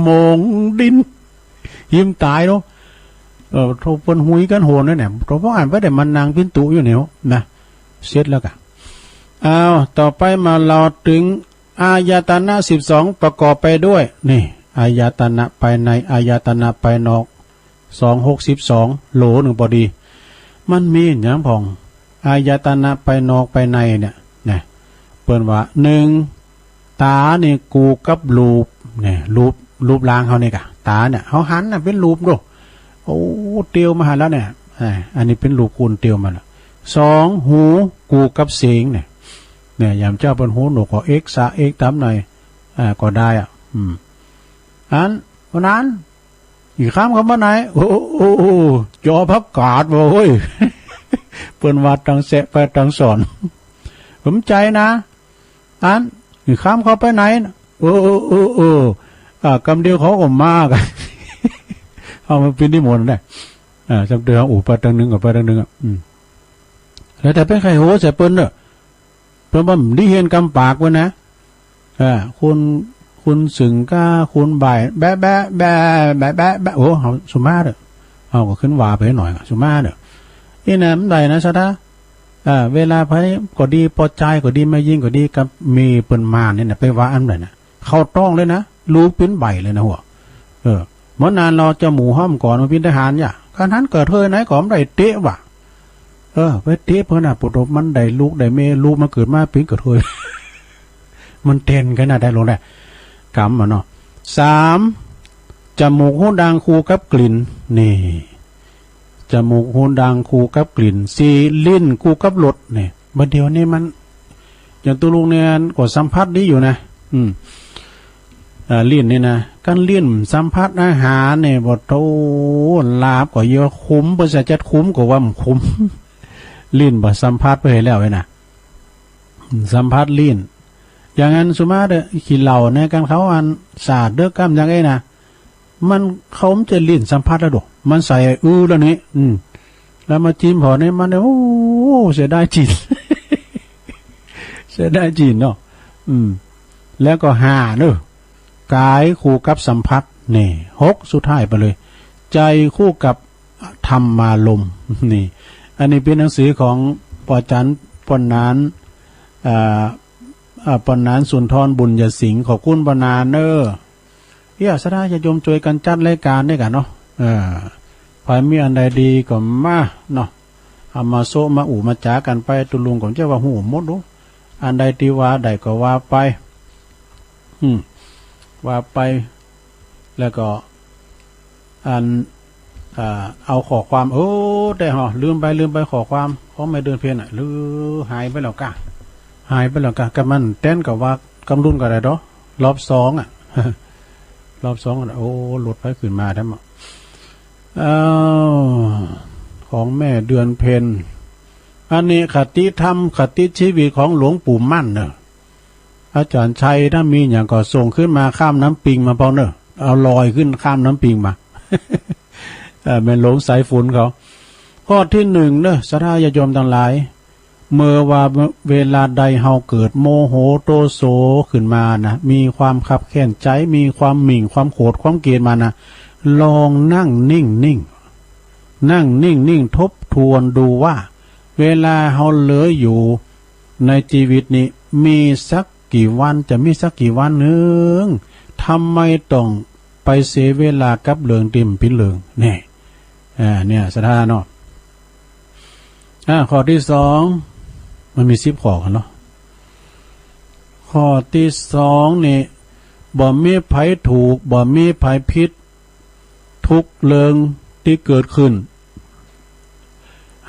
โมงดิน หิมต๋ายเนาะ เออ โธ่ เปิ้นหุยกั๋นโหนนั่นแหละ โธ่ เพราะอั้นบ่ได้มานั่งปิ้นตูอยู่นี่นะ เสร็จแล้วกะ อ้าว ต่อไปมาเล่าเถิง อายตนะสิบสองประกอบไปด้วย นี่ อายตนะภายใน อายตนะภายนอก สองหกสิบสอง โหลนึ่งปอดี มันมีหยังพ่อง อายตนะภายนอกภายในเนี่ย นะ เปิ้นว่า นึ่ง ต๋านี่กู้กับรูป เนี่ย รูป รูปร่างเฮานี่ก่ะ ต๋าเนี่ย เฮาหันน่ะเป๋นรูปโด โอ้ เตียวมาหั้นแล้วเนี่ย อ่า อันนี้เป๋นรูปคนเตียวมาแล้ว สอง หูกู้กับเสียงเนี่ย เนี่ย ยามเจ้าเปิ้นฮู้หนวกก็เอ็กซะเอ็กต๋ามหน่อย อ่า ก็ได้อ่ะ อืม อัน วันนั้น อีกคำ คำว่าไหน โอ้ โอ้ โอ้ จอผักกาดว่ะเฮ้ย เปิ้นว่าตังแซะไปตังสอน สนใจ๋นะ อัน อีกคำ เข้าไปไหนนะ เออ เออ เออ เออ อ่า กำเดียวเขาก็มากั๋น เอามาปิ้นตี้หมดน่ะ อ่า จำเตือน โอ้ ไปตังนึ่งก็ไปตังนึ่งอ่ะ อืม แล้วแต่เป๋นใค่โหใส่เปิ้นเนาะ เปิ้นบ่ดีเห็นกำปากเปิ้นนะ เออ คน คนเซิงก้า คนบ่าย แบะ แบะ แบะ แบะ แบะ แบะ โอ้ เฮาสุมาเต๊อะ เฮาก็ขึ้นว่าไปหน่อย สุมาเต๊อะ อี้นะ มันได้นะ สะท้า เออ เวลาใผก็ดี ป้อจายก็ดี แม่ญิงก็ดี กับเมียเปิ้นมานี่นะ ไปว่าอันใดนะ เข้าต้องเลยนะ รูปปิ้นใบ้เลยนะหัว เออ เมื่อนานเราจะหมู่ห้อมก่อนมาปิ้นทหารเนี่ย การหันเกิดเฮยไหนก็บ่ได้เตะว่ะ เออ ไปเตะเปิ้นน่ะ ปุโตมันได้ลูกได้เมีย ลูกมันเกิดมาปิ้นเกิดเฮย มันเต้นขนาดได้ลงได้ กำอะเนาะ สาม จมูก หู ดัง คู่กับกลิ่น นี่ จมูก หู ดัง คู่กับกลิ่น สี่ ลิ้น คู่กับรส นี่ บัดเดี๋ยวนี้มัน อย่างตุ๊ลุงเนี่ยก็สัมผัสดีอยู่นะ อืม อ่า ลิ้นนี่นะ คันลิ้นสัมผัสอาหารเนี่ย บ่โธ่ ลาบก็เยอะ ขม เปิ้นจะจัดขมก็ว่ามันขม ลิ้นบ่สัมผัสไปแล้วเว้ยนะ สัมผัสลิ้น อย่างอันสุมาเต๊อะ ขี้เหล้าเนี่ย คันเขาอันสาดเต๊อะ กำอย่างเอ้ยนะ มัน เขามันจะลิ้นสัมผัสแล้วดอก มันใส่อื้อแล้วนี่ อืม แล้วมาจิ้มผ่อนี่มันเนี่ย โอ้ เสียดายจีน เสียดายจีนเนาะ อืม แล้วก็ห้าเนาะ กายคู่กับสัมผัส นี่ หก สุดท้ายไปเลย ใจคู่กับธรรมารมณ์ นี่ อันนี้เป๋นหนังสือของป้อจัน ป้อหนาน อ่า อ่า ป้อหนานสุนทรบุญยสิงห์ ขอบคุณป้อหนานเนาะ เยียะ ศรัทธาญาติโยมจ้วยกั๋นจัดรายก๋านนี่กั๋นเนาะ เออ ใผมีอันใดดีก็มาเนาะ เอามาโซะมาอู้มาจ๋ากั๋นไป ตุ๊ลุงก็จะว่าฮู้หมดดู อันใดตี้ว่าได้ก็ว่าไป อืม ว่าไป แล้วก็ อัน อ่า เอาข้อความ โอ้ แต่ฮะ ลืมไป ลืมไป ข้อความของแม่เดือนเพ็ญน่ะ ลืม หายไปแล้วกะ หายไปแล้วกะ กะมันแต๊นกับว่ากำลุนก็ได้ดอก รอบสองอะ รอบสองอะ โอ้ หลุดไปขึ้นมาแท้หมด อ้าว ของแม่เดือนเพ็ญ อันนี้คติธรรม คติชีวิตของหลวงปู่มั่นเนอะ อาจารย์ชัยถ้ามีอย่างก็ส่งขึ้นมาข้ามน้ำปิงมาพองเนอะ เอาลอยขึ้นข้ามน้ำปิงมา เอ่อ แม่นหลวงสายฝนเขา ข้อที่หนึ่งเนอะ ศรัทธาญาติโยมตังหลาย เมื่อว่าเวลาใดเฮาเกิดโมโหโทโสขึ้นมานะ มีความคับแค้นใจ๋ มีความหมิ่ง ความโขด ความเกลียดมานะ ลองนั่งนิ่งๆ นั่งนิ่งๆ ทบทวนดูว่า เวลาเฮาเหลืออยู่ในจีวิตนี้ มีสักกี่วัน จะมีสักกี่วันนึ่ง ทำไมต้องไปเสียเวลากับเรื่องตี้บ่าปิ้นเรื่อง แน่ อ่า เนี่ย ศรัทธาเนาะ อ่า ข้อตี้สอง มันมีสิบข้อกั๋นเนาะ ข้อตี้สองนี่ บ่มีใผถูก บ่มีใผผิด ทุกเรื่องตี้เกิดขึ้น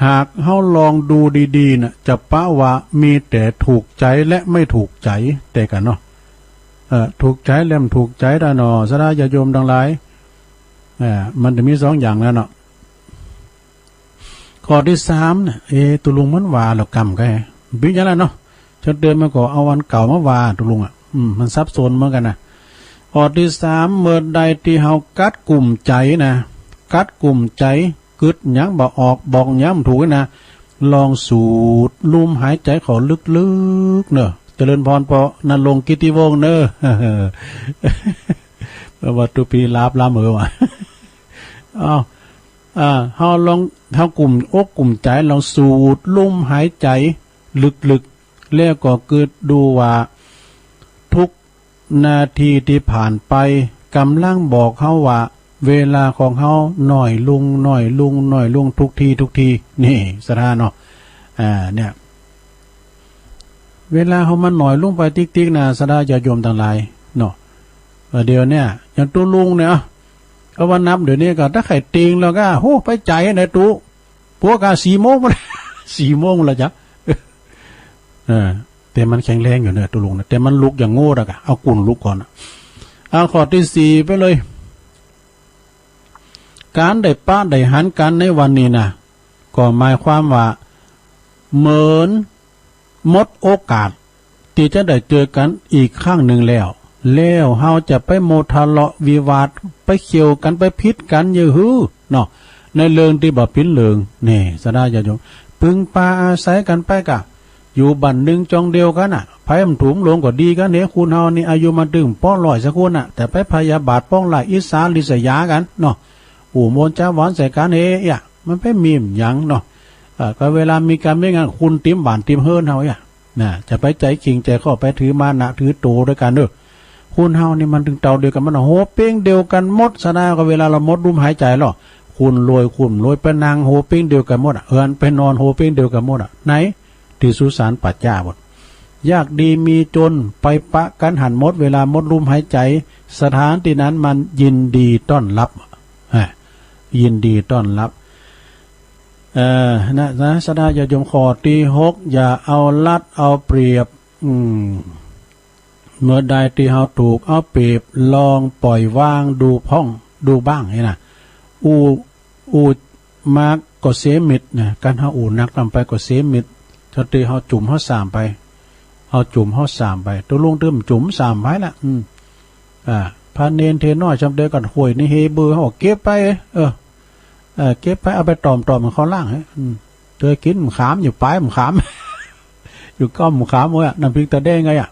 หากเฮาลองดูดีๆ น่ะ จะปะว่ามีแต่ถูกใจ๋และไม่ถูกใจ๋ แต่กั๋นเนาะ เอ่อ ถูกใจ๋และบ่ถูกใจ๋ ตาหนอ ศรัทธาญาติโยมตังหลาย เอ่อ มันจะมีสองอย่างนั้นเนาะ ข้อตี้สามน่ะ เอ๊ะ ตกลงมันว่าแล้วก่ำก็ ปิ้นอย่างนั้นเนาะ จนเดินมาก็เอาอันเก่ามาว่าตกลงอะ อืม มันสับสนเหมือนกั๋นนะ ข้อตี้สาม เมื่อใดตี้เฮากั๊ดกุ้มใจ๋นะ กั๊ดกุ้มใจ๋ กึ๊ดหยังบ่ออก บอกหยังบ่ถูกนะ ลองสูดลมหายใจ๋เข้าลึกๆ เนอะ เจริญพร ปอ ณรงค์ กิตติวงศ์ เนอะ เพราะว่าตุ๊ปี๋หลับลำเหอะว่ะ อ้าว อ่า เฮาลอง เฮากุ้มอกกุ้มใจ๋ ลองสูดลมหายใจ๋ลึกๆ แล้วก็กึ๊ดดูว่า ทุกนาทีตี้ผ่านไป ก่ำลังบอกเฮาว่า เวลาของเฮาน้อยลุง น้อยลุง น้อยลุง ทุกที ทุกที นี่ ศรัทธาเนาะ อ่า เนี่ย เวลาเฮามันน้อยลุงไปติ๊กๆ นะ ศรัทธาญาติโยมตังหลายเนาะ เออ เดี๋ยวเนี่ย อย่างตุ๊ลุงเนี่ย เอาว่านับเดี๋ยวนี้ก็ ถ้าใค่ติงแล้วก็ โห ไปใจ๋ไหนตุ๊ ปวกอะ สี่โมงมาแล้ว สี่โมงแล้วจ๊ะ เออ แต่มันแข็งแรงอยู่เนอะ ตุ๊ลุงนะ แต่มันลุกอย่างโง่ดอกอะ เอากุ่นลุกก่อนอะ เอาข้อตี้สี่ไปเลย ก๋านได้ปะได้หันกั๋นในวันนี้นะ ก็หมายความว่า เหมือนหมดโอกาส ตี้จะได้เจอกั๋นอีกครั้งนึ่งแล้ว แล้วเฮาจะไปมัวทะเลาะวิวาท ไปเขียวกั๋น ไปผิดกั๋นอยู่หื้อเนาะ ในเรื่องตี้บ่าปิ้นเรื่อง นี่ ศรัทธาญาติโยม ปึงปาอาศัยกั๋นไปกะ อยู่บ้านนึ่งจ่องเดียวกั๋นน่ะ ใผบ่ถูกลงก็ดีกั๋นเน่ คนเฮานี่อายุมาตึงปอร้อยสักคนน่ะ แต่ไปพยาบาทปองร้าย อิจฉาริษยากั๋นเนาะ อู้มนต์จาหวานใส่กั๋นเฮ้ยอะ มันไปมีหยังเนาะ เอ่อ ก็เวลามีก๋านมีงาน คนเต็มบ้านเต็มเฮือนเฮาอะ นะ จะไปใจ๋ขิงใจ๋ข้อ ไปถือมานะถือโตด้วยกั๋นเด้อ คนเฮานี่มันตึงเต้าเดียวกั๋นหมด หัวเป้งเดียวกั๋นหมด ศรัทธา ก็เวลาเฮาหมดลมหายใจ๋แล้ว คนรวย คนบ่รวย ไปนั่งหัวเป้งเดียวกั๋นหมดอะ เฮือนไปนอนหัวเป้งเดียวกั๋นหมดอะ ไหน ตี้สุสานป่าจ๊าบ่ ยากดีมีจน ไปปะกั๋นหั้นหมด เวลาหมดลมหายใจ๋ สถานตี้นั้นมันยินดีต้อนรับ ฮะ ยินดีต้อนรับ เอ่อ นะ นะ ศรัทธาญาติโยม ข้อตี้หก อย่าเอารัดเอาเปรียบ อืม เมื่อใดตี้เฮาถูกเอาเปรียบ ลองปล่อยวางดูพ่อง ดูบ้างนี่นะ อู้ อู้มากก็เสียมิตรนะ ก๋านเฮาอู้นักนำไปก็เสียมิตร จนตี้เฮาจุ่มเฮาส่ำไป เฮาจุ่มเฮาส่ำไป ตกลงตี้บ่จุ่มส่ำไปละ อืม อ่า พระเณรเณรน้อยจำเดินกั๋นห้วยนี่เฮเบอเฮาเก็บไป เออ เออ เก็บไป เอาไปต่อมๆ มันเข้าล่าง อืม เตยกิ๋นบ่ขาม อยู่ป๋ายบ่ขาม อยู่ก้อมบ่ขามเว้ย น้ำพริกตาแดงไงอะ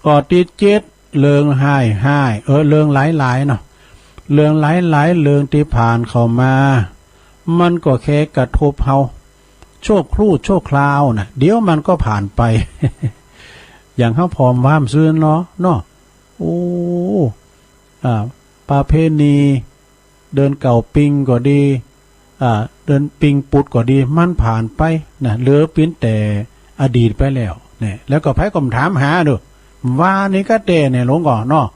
ข้อตี้เจ็ด เรื่องฮ้ายๆ เออ เรื่องหลายๆ เนาะ เรื่องหลายๆ เรื่องตี้ผ่านเข้ามา มันก็แค่กระทบเฮา ชั่วครู่ชั่วคราวนะ เดี๋ยวมันก็ผ่านไป อย่างเฮาผ่อมวามซื่นเนาะ เนาะ โอ้ อ่า ประเพณี เดือนเก้าปิงก็ดี อ่า เดือนปิงปุดก็ดี มันผ่านไปนะ เหลือเปียงแต่อดีตไปแล้วเนี่ย แล้วก็ใผก็บ่ถามหาเด้อ ว่านี่กะแต๊เนี่ย หลวงก่อเนาะ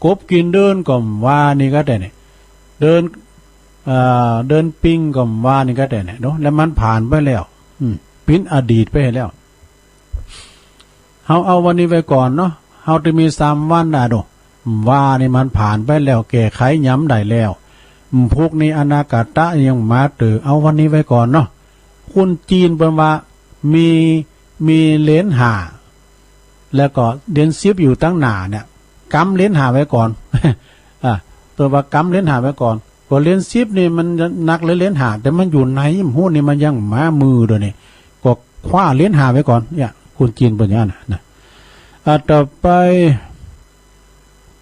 กบกิ๋นเดือนก็ว่านี่กะแต๊เนี่ย เดือน เอ่อ เดินปิงก็บ่านี่ก็ได้เนี่ยเนาะ แล้วมันผ่านไปแล้ว อืม เป๋นอดีตไปแล้ว เฮาเอาวันนี้ไว้ก่อนเนาะ เฮาจะมีสามวันน่ะโด ว่านี่มันผ่านไปแล้ว แก้ไขหยังบ่ได้แล้ว อืม พวกนี้อนาคตะยังมาเตื้อ เอาวันนี้ไว้ก่อนเนาะ คนจีนเปิ้นว่า มี มีเหรียญห้า แล้วก็เหรียญสิบอยู่ตังหน้าเนี่ย กำเหรียญห้าไว้ก่อน อ่ะ เปิ้นว่ากำเหรียญห้าไว้ก่อน ก็เหรียญสิบนี่มันหนักเหลือเหรียญห้า แต่มันอยู่ในหิ้มหู้นี่มันยังบ่มามือเดี๋ยวนี้ ก็คว้าเหรียญห้าไว้ก่อน เนี่ย คนจีนเปิ้นอย่างนั้นน่ะนะ อ่ะ ต่อไป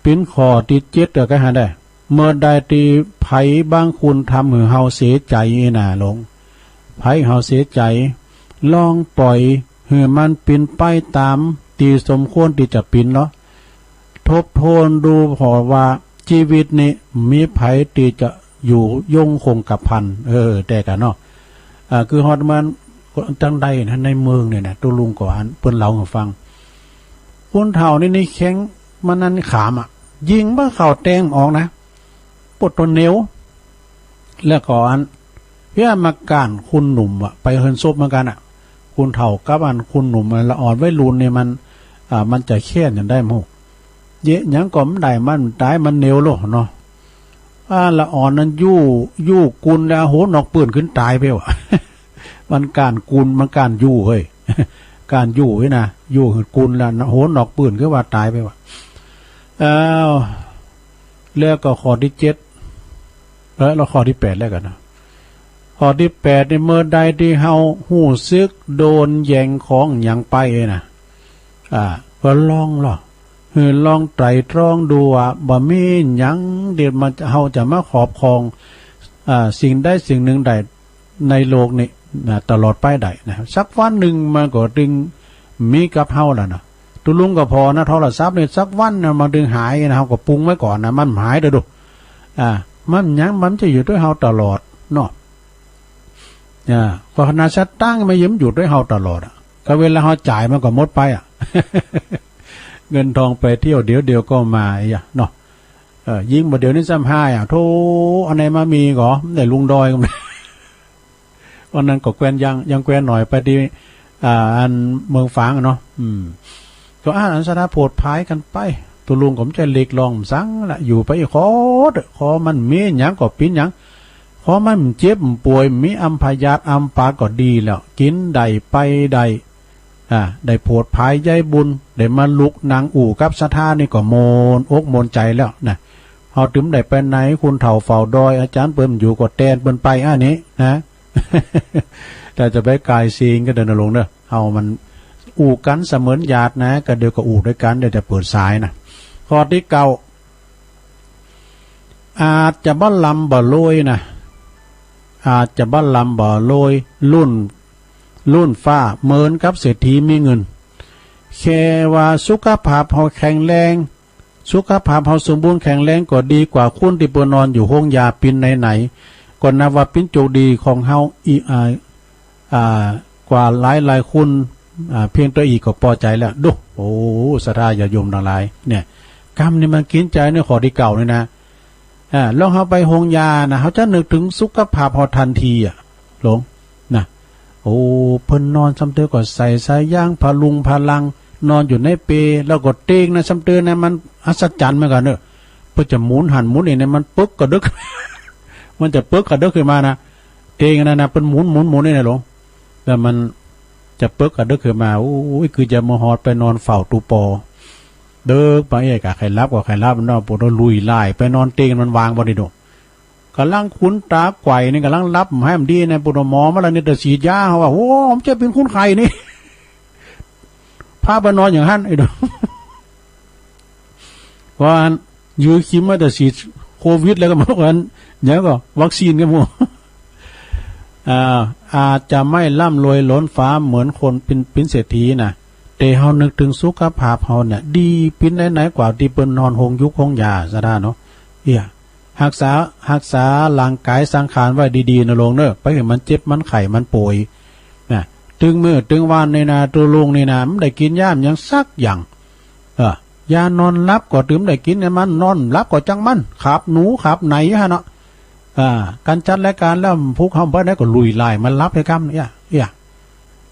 เป๋นข้อตี้เจ็ด ก็หาได้ เมื่อใดตี้ใผบางคนทำหื้อเฮาเสียใจ๋นาหลวง ใผหื้อเฮาเสียใจ๋ ลองปล่อยหื้อมันเป๋นไปต๋ามตี้สมควรตี้จะเป๋นเนาะ ทบทวนดูผ่อว่าจีวิตนี้มีใผตี้จะอยู่ยงคงกระพัน เออ แต่กะเนาะ อ่า คือฮอดมันจั่งใดนะ ในเมืองเนี่ยนะ ตุ๊ลุงก็อันเปิ้นเล่าหื้อฟัง คนเฒ่านี่นี่แข้งมันนั่นขามอะ ยิงบ่เข้าแตงออกนะ ปวดตั๋วเหนียว แล้วก็อัน เพื่อมาก้านคนหนุ่มอะ ไปเฮือนศพเหมือนกั๋นอะ คนเฒ่ากับอันคนหนุ่มอะ ละอ่อนวัยรุ่นนี่มัน อ่า มันจะแค้นหยังได้บ่ฮู้ เยาะหยังก็บ่ได้ มันต๋าย มันเหนียวโลดเนาะ อ่า ละอ่อนนั้นอยู่ อยู่กุนแล้ว โหนนอกปื้นขึ้นต๋ายไปว่ะ มันก้านกุน มันก้านอยู่เฮ้ย ก้านอยู่นี่นะ อยู่กุนแล้ว โหนนอกปื้นขึ้นว่าต๋ายไปว่ะ อ้าว แล้วก็ข้อตี้เจ็ด เอ้อ แล้วข้อตี้แปดแล้วกั๋นนะ ข้อตี้แปดนี่ เมื่อใดตี้เฮาฮู้สึกโดนแย่งของหยังไปนะ อ่า ก็ลองลอ หื้อลองไตร่ตรองดูว่าบ่มีหยังตี้มันจะ เฮาจะมาครอบครอง อ่า สิ่งใดสิ่งหนึ่งได้ในโลกนี้นะ ตลอดไปได้นะ สักวันนึ่งมันก็ตึงมีกับเฮาแล้วนะ ตุ๊ลุงก็ผ่อนะ โทรศัพท์นี่ สักวันนะมันตึงหายนะ เฮาก็ปรุงไว้ก่อนนะ มันหายเด้อดู อ่า มันหยัง มันจะอยู่ตวยเฮาตลอดเนาะ อ่า เพราะขนาดสตางค์มันยังอยู่ตวยเฮาตลอดอะ ก็เวลาเฮาจ่ายมันก็หมดไปอะ เงินทองไปเที่ยวเดี๋ยวเดียวก็มา เอ้ย เนาะ เออ ยิ่งบ่าเดี๋ยวนี้ซ้ำฮ้ายอะ โธ่ อันไหนมามีก่อ ได้ลุงดอย วันนั้นก็แกว้นยัง ยังแกว้นหน่อยไปตี้ อ่า อันเมืองฝางอะเนาะ อืม ก็อ่านอันสะดาโผดผายกั๋นไป ตุ๊ลุงก็บ่ใจ้เรียกร้องสังละ อยู่ไปอีกขอเต๊อะ ขอมันมีหยังก็เป๋นหยัง ขอมันเจ็บป่วย มีอัมพยาตอัมปาตก็ดีแล้ว กิ๋นได้ไปได้ อ่า ได้โผดผายใยบุญ ได้มาลุกนั่งอู้กับศรัทธานี่ก็ม่วนอกม่วนใจ๋แล้วนะ เฮาตึงได้ไปไหน คนเฒ่าเฝ้าดอย อาจ๋ารย์เปิ้นอยู่ก็แตนเปิ้นไป อันนี้นะ แต่จะไปกายสิงก็เดินลงเด้อ เฮามันอู้กั๋นเสมือนญาตินะ ก็เดี๋ยวก็อู้ตวยกั๋น เดี๋ยวจะเปิดสายนะ ข้อตี้เก้า อาจจะบ่ร่ำบ่รวยนะ อาจจะบ่ร่ำบ่รวย ล้น ล้นฟ้า เหมือนกับเศรษฐีมีเงิน แค่ว่าสุขภาพเฮาแข็งแรง สุขภาพเฮาสมบูรณ์แข็งแรงก็ดีกว่าคนตี้เปิ้นนอนอยู่โฮงยาเป๋นไหนๆ ก็นับว่าเป๋นโจคดีของเฮาอีก อ่า อ่า กว่าหลายๆ คน อ่า เพียงเต้าอี้ก็ปอใจ๋แล้ว ดู โอ้ ศรัทธาญาติโยมตังหลาย เนี่ย กำนี่มันกิ๋นใจ๋ในข้อตี้เก้านี่นะ อ่า ลองเฮาไปโฮงยานะ เฮาจะนึกเถิงสุขภาพเฮาตันทีอะ หลวง นะ โอ้ เปิ้นนอนซ้ำเตื้อก็ใส่สายยางพะรุงพะรัง นอนอยู่ในเปล แล้วก็เตียงนะ ซ้ำเตื้อนะ มันอัศจรรย์เหมือนกั๋นเนาะ เปิ้นจะหมุนหั้นหมุนนี่นะ มันปึกกระดึก มันจะปึกกระดึกขึ้นมานะ เตียงอันนั้นนะ เปิ้นหมุนหมุนหมุนนี่นะหลวง แล้วมันจะปึกกระดึกขึ้นมา โอ้ย คือจะมาฮอดไปนอนเฝ้าตุ๊ปอ เดิกไปเอกอะ ใค่หลับก็ใค่หลับเนาะ ปวดหัวลุยไล่ไปนอนเตียงมันวางบ่ได้ดอก ก่ำลังขุนต๋าไขว่นี่ ก่ำลังหลับบ่หื้อมันดีนะ ปวดหัวหมอมาแล้วนี่ จะฉีดยา เฮาว่า โอ้ ผมจะเป๋นคนไข้นี่ พาไปนอนอย่างหั้น ไอ้ดอก ว่าอัน ยื้อเข็มมาแต่ฉีดโควิดแล้วก็บอกว่าอัน เดี๋ยวก็วัคซีนก็หมด อ่า อาจจะไม่ร่ำรวยล้นฟ้าเหมือนคนเป๋น เป๋นเศรษฐีนะ แต่เฮานึกเถิงสุขภาพเฮาเนี่ย ดีเป๋นไหนๆ กว่าตี้เปิ้นนอนโฮงยุกโฮงยาซะด้าเนาะ เอี้ย ฮักษา ฮักษาร่างก๋ายสังขารไว้ดีๆ นะหลวงเนาะ ไปหื้อมันเจ็บมันไข้มันป่วย นะ ตึงมื้อตึงวันนี่นะ ตุ๊ลุงนี่นะ บ่ได้กิ๋นยาหยังสักอย่าง เออ ยานอนหลับก็ตึงบ่ได้กิ๋น มันนอนหลับก็จั่งมัน ขับหนูขับไหนหั้นเนาะ อ่า ก๋านจัดรายก๋านแล้ว พวกเฮาไปไหนก็ลุยลายมันลับเลยครับ เนี่ย เนี่ย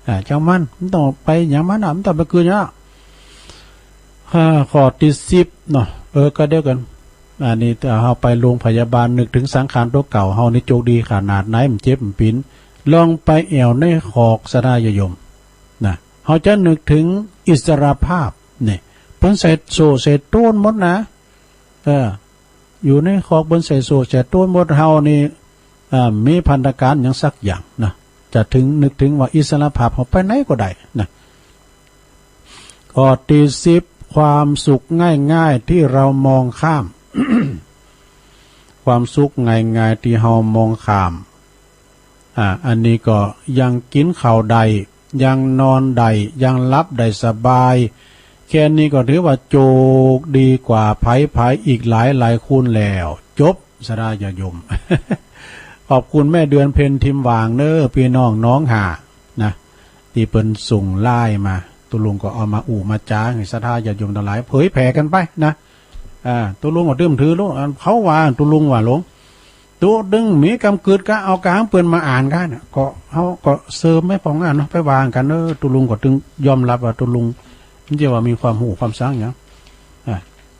อ่า จ้างมัน มันต้องไปหยังมันน่ะ มันต้องไปกลืนหยัง อ่า ข้อตี้สิบเนาะ เออ ก็เดียวกั๋น อันนี้ถ้าเฮาไปโฮงพยาบาล นึกเถิงสังขารตั๋วเก่าเฮานี่โจคดีขนาดไหน บ่เจ็บบ่ปิ๋น ลองไปแอ่วในขอกศรัทธาญาติโยม นะ เฮาจะนึกเถิงอิสรภาพ เนี่ย เปิ้นใส่โซ่ใส่โต้นหมดนะ เออ อยู่ในขอกเปิ้นใส่โซ่ใส่โต้นหมด เฮานี่ อ่า มีพันธก๋านหยังสักอย่างนะ จะเถิง นึกเถิงว่าอิสรภาพ เฮาไปไหนก็ได้นะ ข้อตี้สิบ ความสุขง่ายๆ ตี้เฮามองข้าม ความสุขง่ายๆ ตี้เฮามองข้าม อ่า อันนี้ก็ยังกิ๋นข้าวได้ ยังนอนได้ ยังหลับได้สบาย แค่นี้ก็ถือว่าโจคดีกว่าใผๆ อีกหลายๆ คูณแล้ว จบ ศรัทธาญาติโยม ขอบคุณแม่เดือนเพ็ญ ทิมหว่างเน้อ ปี้น้องหนองหา นะ ตี้เปิ้นส่งไลน์มา ตุ๊ลุงก็เอามาอู้มาจ๋าหื้อศรัทธาญาติโยมตังหลายเผยแผ่กั๋นไปนะ อ่า ตุ๊ลุงก็ตึ้มถือลูก อันเขาว่าตุ๊ลุงว่าหลง ตุ๊ดึงมีกำกึ๊ดก็เอากำเปิ้นมาอ่านกั๋นน่ะ ก็ เฮาก็เสริมไว้ป้องอันเนาะ ไปว่ากั๋นเนาะ ตุ๊ลุงก็ตึงยอมฮับว่าตุ๊ลุง มันจะว่ามีความฮู้ความสางหยัง อ่า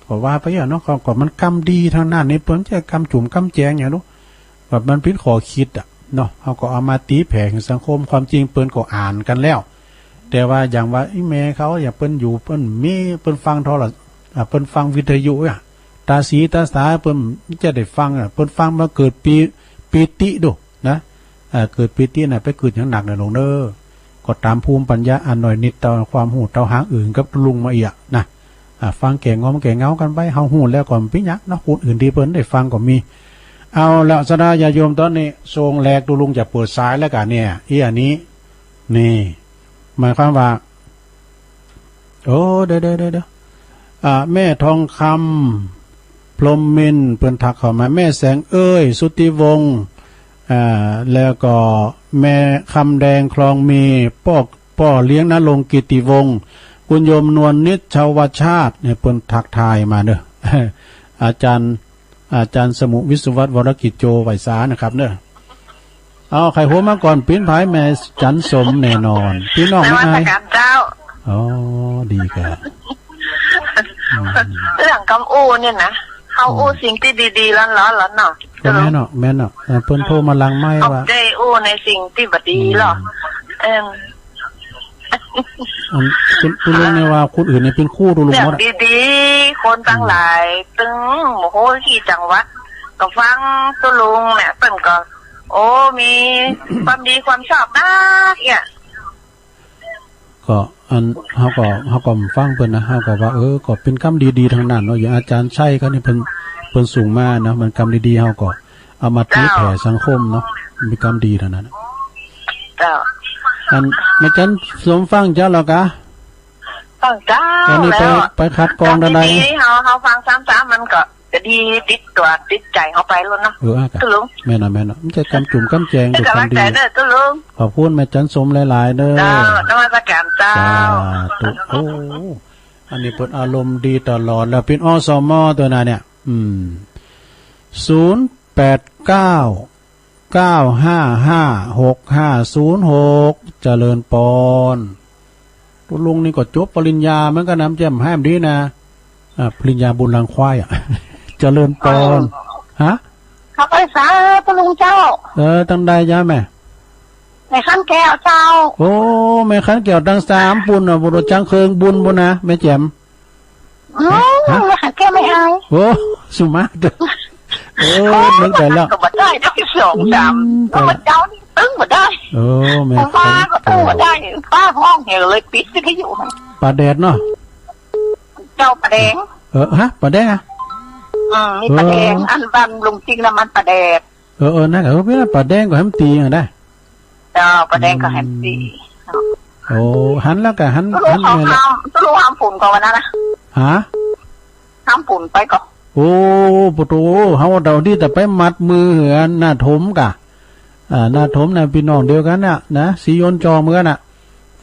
ก็ว่าไปอะเนาะ ก็ ก็มันกำดีตังนั้นนี่ เปิ้นจะกำจุ่มกำแจงหยังลูก แบบมันเป๋นข้อคิดอะเนาะ เฮาก็เอามาตี๋แผ่หื้อสังคม ความจริงเปิ้นก็อ่านกั๋นแล้ว แต่ว่าอย่างว่าอี้แม่เขา อย่างเปิ้นอยู่ เปิ้นมี เปิ้นฟังโทร อ่า เปิ้นฟังวิทยุอะ ต๋าสีต๋าสาเปิ้นจะได้ฟังอะ เปิ้นฟังมาเกิดปี ปีติดูนะ อ่า เกิดปีติน่ะ ไปกึ๊ดหยังหนักน่ะหลงเน้อ ก็ต๋ามภูมิปัญญาอันน้อยนิด เต้าความฮู้เต้าหางอื่นกับตุ๊ลุงมาเอียะนะ อ่า ฟังแก่งอมแก่เงากั๋นไป เฮาฮู้แล้วก็บ่เป๋นหยังเนาะ คนอื่นตี้เปิ้นได้ฟังก็มี เอาละ ศรัทธาญาติโยม ต๋อนนี้ส่งแหลก ตุ๊ลุงจะเปิดสายแล้วกั๋นเนี่ย อี้อันนี้ นี่ หมายความว่า โอ้ เดี๋ยว เดี๋ยว เดี๋ยว เดี๋ยว อ่า แม่ทองคำ พรหมมินทร์ เปิ้นทักเข้ามา แม่แสงเอ้ย สุทธิวงศ์ อ่า แล้วก็แม่คำแดง คลองมี ป้อ ป้อเลี้ยง ณรงค์ กิตติวงศ์ คุณโยมนวลนิชชวชาติ เนี่ย เปิ้นทักทายมาเน้อ อาจารย์ อาจารย์สมุ วิศวัฒน์ วรกิจโจ ไหว้สานะครับเน้อ เอา ใผโหมมาก่อน ปิ๊นผาย แม่จันสม แน่นอน ปี้น้อง นมัสก๋านเจ้า อ๋อ ดีก่ะ อืม เรื่องกำอู้เนี่ยนะ เฮาอู้ อืม สิ่งตี้ดีๆ ล้วนๆ แล้วเนาะ ก็แม่นเนาะ แม่นเนาะ เออ เปิ้นโทรมาหลังไมค์ เฮา ว่า ได้อู้ในสิ่งตี้บ่ดีหรอก อืม เอิ่ม อัน ตุ๊ ตุ๊ลุงเนี่ยว่าคนอื่นเนี่ยเป๋นครูตุ๊ลุงหมดอะ เรื่องดีๆ คนตังหลาย อืม ตึง โอ้โห ตี้จังหวัด ก็ฟังตุ๊ลุงเนี่ย เปิ้นก็ โอ้ มีความดีความชอบนักเนี่ย ก็อัน เฮาก็ เฮาก็ฟังเปิ้นนะ เฮาก็ว่า เออ ก็เป๋นกำดีๆ ตังนั้นเนาะ อย่างอาจ๋ารย์ชัยเขานี่เปิ้น เปิ้นส่งมาเนาะ มันกำดีๆ เฮาก็ เอามาตี๋แผ่สังคมเนาะ มีกำดีตังนั้น เจ้า อัน แม่จันสมฟังเจ้าแล้วกา ฟังเจ้า อันนี้ไป แล้ว ไปคัดกรองตังใด กำดีๆ เฮา เฮาฟังซ้ำๆ มันก็จะดีติดตั๋วติดใจ๋เฮาไปแล้วเนาะ เออ อ่ะกะ ตุ๊ลุง แม่นเนาะ แม่นเนาะ มันจะกำจุ่มกำแจง เป๋นก๋ำลังใจ๋เน้อตุ๊ลุง ขอบคุณแม่จันสมหลายๆ เน้อ เจ้า นมัสก๋านเจ้า สาธุ โอ้ อันนี้เปิ้นอารมณ์ดีตลอดแล้ว เป๋น อสม ตั๋วนั้นเนี่ย อืม ศูนย์แปดเก้า เก้าห้าห้า หกห้าศูนย์หก เจริญปอน ตุ๊ลุงนี่ก็จบปริญญาเหมือนกั๋นนะ แจ่มแฮ้มดีนะ อ่า ปริญญาบุญรังควายอะ เจริญปอน เออ ฮะ เฮาไปสาตุ๊ลุงเจ้า เออ ตังใดจ๊ะแม่ แม่ขันแก้วเจ้า โอ้ แม่ขันแก้วตังสามปู๊นน่ะ บุญจังเคิงบุญปู๊นนะ แม่แจ่ม อืม ฮะ แม่ขันแก้วแม่อาย โอ้ สุมาเตอร์ โอ้ นึกได้แล้ว ก็บ่ได้ ได้สองสาม อืม ก็บ่เจ้านี่ตึงบ่ได้ โอ้ แม่ขันแก้ว ก็ตึงบ่ได้ ป้าฮ้องเหียเลยปิดวิทยุ ป่าแดดเนาะ เจ้าป่าแดง เออ ฮะ ป่าแดงอะ อืม มีป่าแดง เออ อันบ้านลุงจริงน่ะมันป่าแดด เออ เออ นั่นก็ เออ เวลาป่าแดงก็แหมตี๋อะนะ เจ้า ป่าแดงก็แหมตี๋ อืม โอ้ หันแล้วก็หัน ตุ๊ลุง หันแม่นแล้ว ห้าม ตุ๊ลุงห้ามฝนก่อนวันนั้นนะ ฮะ ห้ามฝนไปก่อน โอ้ ปะโถ เฮาเดาดีแต่ไปมัดมือเหือหน้าถมกะ อ่า หน้าถมน่ะ ปี้น้องเดียวกั๋นน่ะ นะ สียนจอเหมือนกั๋นน่ะ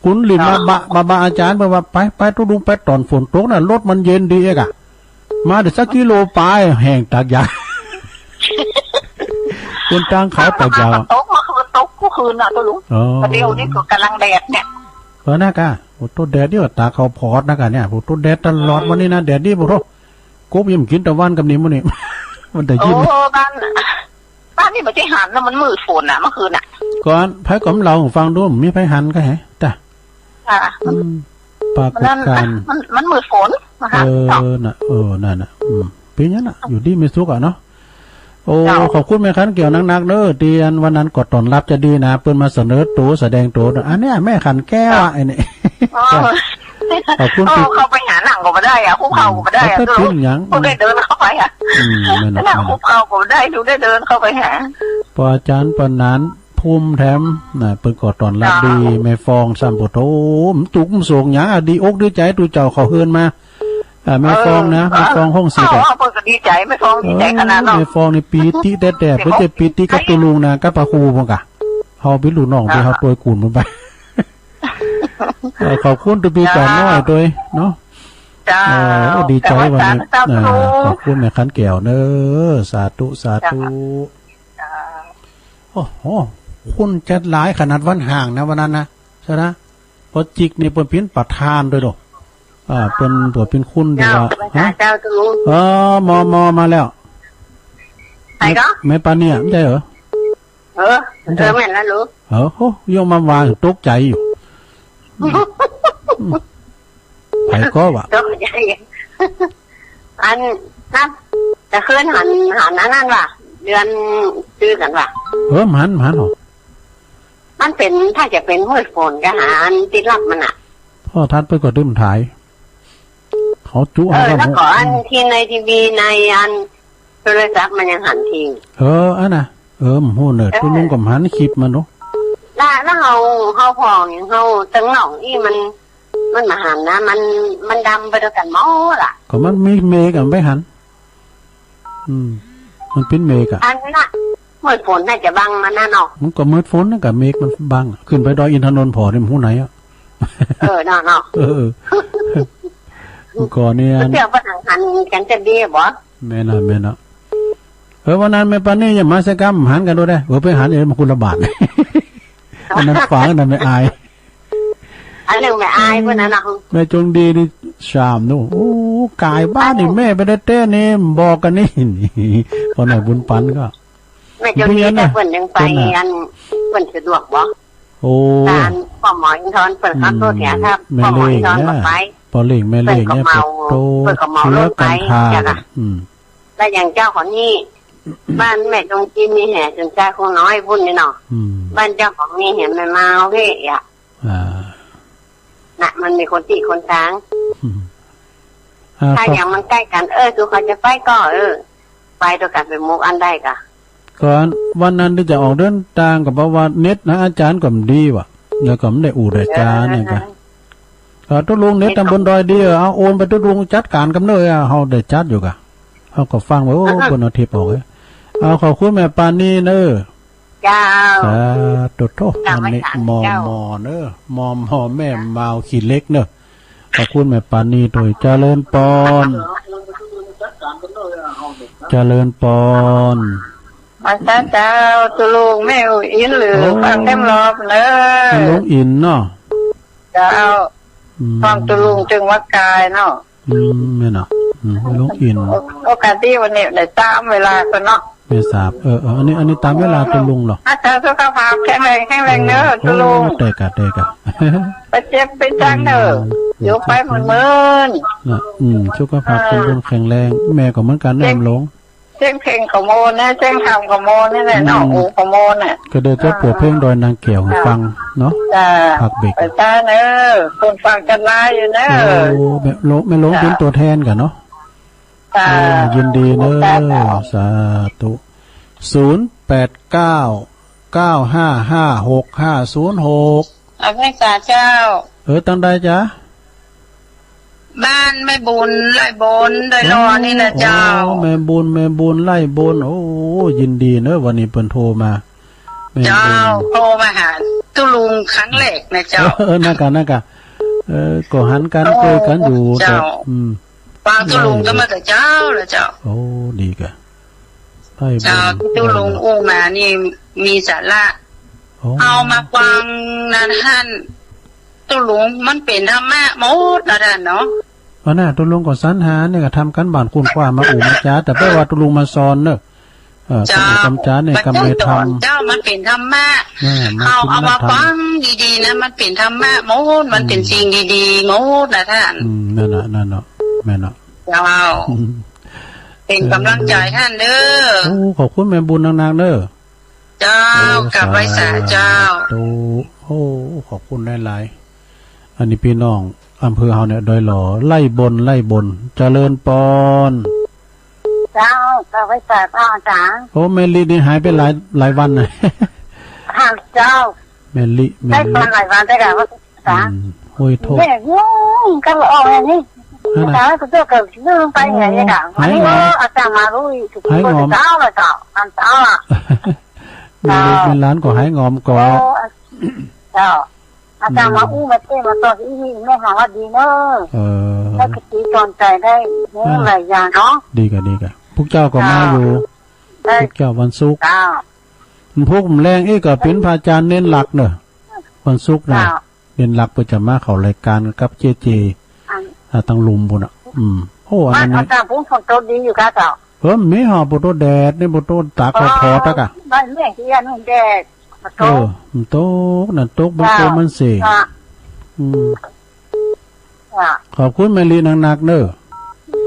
คุณหลินมาบะ มาบะอาจ๋ารย์ เปิ้นว่า ไป ไป ตุ๊ลุง ไปต๋อนฝนตกน่ะ รถมันเย็นดีเอกอะ มาได้สักกิโลป๋าย แห้งตากยา คนตางเขาป่ายาว ตกเมื่อคืน ตกเมื่อคืนน่ะ ตุ๊ลุง อ๋อ ประเดี๋ยวนี้ก็กำลังแดดเนี่ย เออ นะก้า โอ้ ตุ๊แดดเดี๋ยวตาเขาผอดนะก้าเนี่ย โอ้ ตุ๊แดดตลอด อืม วันนี้นะ แดดดี โอ้โห กบยังกิ๋นตะวันกับนี่มื้อนี้ มันได้ยิน โอ้ บ้าน บ้านนี่มันจะหันนะ มันมืดฝนน่ะ เมื่อคืนน่ะ ก่อน ไผก่อเล่าหื้อฟังดู มีไผหันก้าแหะ จ้ะ ค่ะ อืม ปรากฏการณ์ มัน มันมืดฝนนะคะ เออ น่ะ เออ นั่นน่ะ อืม เป๋นหยังน่ะ อยู่ดีมีสุขอะเนาะ โอ้ เจ้า ขอบคุณแม่ขันแก้วนักๆ เน้อ ตี้อันวันนั้นก็ต้อนฮับจะดีนะ เปิ้นมาเสนอตั๋ว แสดงตั๋ว อันเนี้ยแม่ขันแก้วอะ ไอ้นี่ อ๋อ ขอบคุณ โอ้ ตี้ เข้าไปหาหนังก็บ่ได้อะ คุกเข่าก็บ่ได้อะ เออ ตุ๊ลุง เป๋นหยัง ตุ๊ลุงได้เดินเข้าไปอะ อืม แม่นน่ะ นั่นน่ะ แม่นน่ะ คุกเข่าก็บ่ได้ ตุ๊ลุงได้เดินเข้าไปหา ปออาจ๋ารย์ปะหนาน ภูมิแถมน่ะ เปิ้นก็ต้อนฮับดี เจ้า แม่ฟองซ้ำ โอ้โธ่ มันตุ๊กมันโศกหยังอะ ดีอกดีใจ๋ ตุ๊เจ้าเข้าเฮือนมา อ่า แม่ฟองนะ เออ แม่ฟองห้องสิบอะ เออ เปิ้นก็ดีใจ๋ แม่ฟองดีใจ๋ขนาดเนาะ เออ แม่ฟองนี่ปีติแต๊ๆ เปิ้นจะปีติกับตุ๊ลุงนะ กับป้าครูเปิ้นกะ เฮาเป๋นลูกน้อง เออ ตี้เฮาตวยกู๋นมันไป เออ ขอบคุณตุ๊ปีจ๋าน้อยตวยเนาะ เจ้า เออ ดีใจ๋วันนี้ เจ้า เออ ตุ๊ลุง ขอบคุณแม่ขันแก้วเน้อ สาธุ สาธุ เจ้า โอ้โห คนจะหลายขนาดวันฮ้างนะ วันนั้นนะ ใจ้นะ ปอจิกนี่เปิ้นเป๋นประธานตวยเนาะ อ่า เปิ้น เปิ้นเป๋นคนตี้ว่า เจ้า ฮะ เจ้าตุ๊ลุง เออ มอ มอ มาแล้ว ใผก่อ แม่ แม่ปาเนี่ย ใจ้เหรอ เออ เออ แม่นแล้วลูก เออ โห ยังมาว่า ตกใจ๋อยู่ อืม อืม ใผก่อวะ ตกใจ๋ อันนั้น แต่คืนหัน หันอันนั้นว่ะ เดือนจื้อกั๋นว่ะ เออ หัน หันเหรอ มันเป๋น ถ้าจะเป๋นห้วยฝนก็หันติดลับมันน่ะ โทรทัศน์เปิ้นก็ดึงถ่าย เขาจุ เออ เอา แล้วก็อันตี้ในทีวีในอันโทรศัพท์มันยังหันทิ้ง เออ อันน่ะ เออ บ่ฮู้เน่อ เออ ตุ๊ลุงก็หันคลิปมันเนาะ แล้ว แล้วเฮา เฮาผ่อง เฮาตังนอกอี้มัน มันบ่หันนะ มัน มันดำไปตวยกั๋นหมดอะ ก็มันมีเมฆอะ ไปหัน อืม มันเป๋นเมฆอะ อันนั้นน่ะ มืดฝนน่าจะบังมันน่ะเนาะ มันก็มืดฝนนะ ก็เมฆมันบังอะ ขึ้นไปดอยอินทนนท์ผ่อนี่มันฮู้ไหนอะ เออ เนาะ เนาะ เออ ก่อนนี่ เปิ้นเตี้ยวเปิ้นหันกั๋นจะดีบ่ แม่นน่ะ แม่นน่ะ เออ วันนั้นแม่ปานี่ยังมาใส่กำหันกั๋นดูได้ เออ ไปหันเองมันคนละบาท อันนั้นฝาก อันนั้นแม่อาย อันนึ่งแม่อายเปิ้นน่ะเนาะ แม่จงดีนี่สามเนาะ โอ้ ก๋ายบ้านนี่ แม่ไปได้เต้นนี่ บอกกั๋นนี่ พอหน่อยบุญปันก็ แม่จงดี เดี๋ยวนะ แต่เปิ้นยังไป เปิ้นน่ะ อัน เปิ้นสะดวกบ่ โอ้ ตานพ่อหมออินทรเปิ้นขับรถเนี่ย อืม ถ้า แม่ พ่อหมออินทร เล่ง บ่ไป เนี่ย พ่อเล่งแม่เล่งเนี่ย เปิ้นก็เหมา เปิ้นก็เหมารถไป เปิ้นโตเชื้อกั๋น จ้ะ อืม แล้วอย่างเจ้าของนี่ บ้านแม่จงดีมีแหมสุนทรคงน้อยปุ้นนี่เนาะ อืม บ้านเจ้าของนี่แหมแม่เมาเพ่อะ อ่า น่ะ มันมีคนตี้คนตาง อืม อ่า ถ้า ขอบ อย่างมันใก้กั๋น เออ ตูเขาจะไปก็ เออ ไปตวยกั๋นเป๋นหมู่อันได้ก่ะ ก่อนวันนั้นตี้จะออกเดินตางก็บอกว่าเน็ตนะอาจ๋ารย์ก็บ่ดีว่ะ แล้วก็บ่ได้อู้ได้จ๋าเนี่ยก่ะ เออ เออ ตุ๊ลุงเน็ตตำบลดอยดี เออ เอาโอนไปตุ๊ลุงจัดก๋านกำเนิดอะ เฮาได้จัดอยู่ก่ะ เฮาก็ฟังว่า โอ้ เปิ้นเอาเทปออกเอ้ย เอาขอบคุณแม่ปานี่เน้อ เจ้า สาธุโต เจ้า อันนี้ ไม่ทัน มอ เจ้า มอเน้อ มอ มอ แม่เมาขี้เหล็กเน้อ ขอบคุณแม่ปานี่ตวย เจริญปอน เจริญปอน มาซะเจ้า ตุ๊ลุงแม่อุ๋ยอิ๋นหรือ โอ้ ฟังแถมรอบเน้อ แม่หลวงอิ๋นเนาะ เจ้า อืม ฟังตุ๊ลุงจึงว่ากายเนาะ อืม แม่นเนาะ อืม แม่หลวงอิ๋น โอ โอกาสดีวันนี้ได้ต๋ามเวลาก่อนเนาะ แม่สาบ เออ เออ อันนี้ อันนี้ต๋ามเวลาตุ๊ลุงเหรอ อาจ๋ารย์สุขภาพแข็งแรง แข็งแรงเน้อ เออ ตุ๊ลุง โอ้ ได้ก่ะ ได้ก่ะ บ่เจ็บบ่จ๋างเน้อ อืม อยู่ไปเมินๆ น่ะ อืม สุขภาพ เออ สมบูรณ์แข็งแรง แม่ก็เหมือนกั๋นนะ เจ็บ แม่หลวง เสียงเพลงก็โมนะ เสียงธรรมก็โมนี่แหละเนาะ อืม โอ้ ก็โมน่ะ ก็เดี๋ยวจะเปิดเพลงดอยนางแก้วหื้อฟังเนาะ จ้า พักเบรก ไปจ้าเน้อ คนฟังกั๋นหลายอยู่เน้อ โอ้ แม่หลวง แม่หลวง จ้า เป๋นตั๋วแทนก่ะเนาะ จ้า โอ้ ยินดีเน้อ จ้า สาธุ ศูนย์แปดเก้า เก้าห้าห้า หกห้าศูนย์หก อเมริกาเจ้า เออ ตางใดจ๊ะ บ้านแม่บุญไร่บน ดอยหล่อนี่แหละเจ้า โอ้ แม่บุญ แม่บุญไร่บน โอ้ ยินดีเน้อ วันนี้เปิ้นโทรมา แม่บุญ เจ้า โทรมาหาตุ๊ลุงครั้งแรกนะเจ้า เออ นั่นก่ะ นั่นก่ะ เออ ก็หันกั๋น โอ้ เกยกั๋นอยู่ เจ้า แต่ อืม ฟังตุ๊ลุงก็มาแต่เจ้าแล้วเจ้า โอ้ ดีก่ะ ใต้บุญ เจ้า ตี้ตุ๊ลุงอู้มานี่มีสาระ โอ้ เฮามาฟังนะต้าน ตุ๊ลุง มันเป๋นธรรมะหมดนะต้านเนาะ อันน่ะ ตุ๊ลุงก็สรรหาเนี่ย ก็ทำก๋านบ้านค้นคว้ามาอู้มาจ๋า แต่บ่าว่าตุ๊ลุงมาสอนเนาะ เออ เจ้า กำอู้กำจ๋าเนี่ย กำในธรรม เจ้า มันเป๋นธรรมะ น่ะ มัน เฮาเอามาฟังดีๆ นะ มันเป๋นธรรมะหมด มันเป๋น อืม สิ่งดีๆ หมดนะต้าน อืม นั่นน่ะ นั่นเนาะ แม่นเนาะ เจ้า อืม เป๋นก๋ำลังใจ๋ต้านเด้อ โอ้ ขอบคุณแม่บุญนักๆ เด้อ เจ้า เออ กราบไหว้สาเจ้า สาธุ โอ้ ขอบคุณหลายๆ อันนี้ปี้น้องอำเภอเฮาเนี่ย ดอยหล่อ ไล่บน ไล่บน เจริญปอน เจ้า กราบไหว้สาเจ้าอาจ๋ารย์ โอ้ แม่ลินี่หายไปหลาย หลายวันนะ ค่ะ เจ้า แม่ลิ แม่ลิ ได้ปอนหลายวันได้กะว่า จ๋า อืม โอ้ย โทษ เนี่ย ยุ่งกันออกอย่างนี้ นั่นน่ะ จ๋า ก็เจ้าก็ลืมไปไงเนี่ยกะ หาย วันนี้ หายงอม เออ อาจ๋ารย์มาลุย หายงอม เจ้าละเจ้า อันเจ้าอะ แม่ลูก เจ้า แม่หลานก็หายงอมก่อ โอ้ เจ้า อาจ๋ารย์ อืม มาอู้มาเต้นมาตอบอีนี่ แม่หาว่าดีเนาะ เออ แล้วก็ตีสอนใจ๋ได้เนาะ อ่า หลายอย่างเนาะ ดีกะ ดีกะ พวกเจ้าก็มาอยู่ เจ้า ได้ พวกเจ้าวันศุกร์ เจ้า มันพวกมันแรง เอ๊ะ ก็เป๋นพระอาจ๋ารย์เน้นหลักเนาะ วันศุกร์นะ เจ้า เน้นหลักเปิ้นจะมาเข้ารายก๋านกับเจ๊เจ อัน อ่า ตางลุ่มปู้นน่ะ อืม โอ้ อันนั้น บ้านอาจ๋ารย์ปู้นฝนตกดีอยู่กะเจ้า เออ มีหอปู้น ตกแดดนี่ ปู้นตาก อ๋อ ขอโทษตักอะ บ้านแม่เฮียนแดด มันตก เออ มันตกนะ ตก มันตก เจ้า มันเส อ่ะ อืม อ่ะ ขอบคุณแม่ลินักๆ เนาะ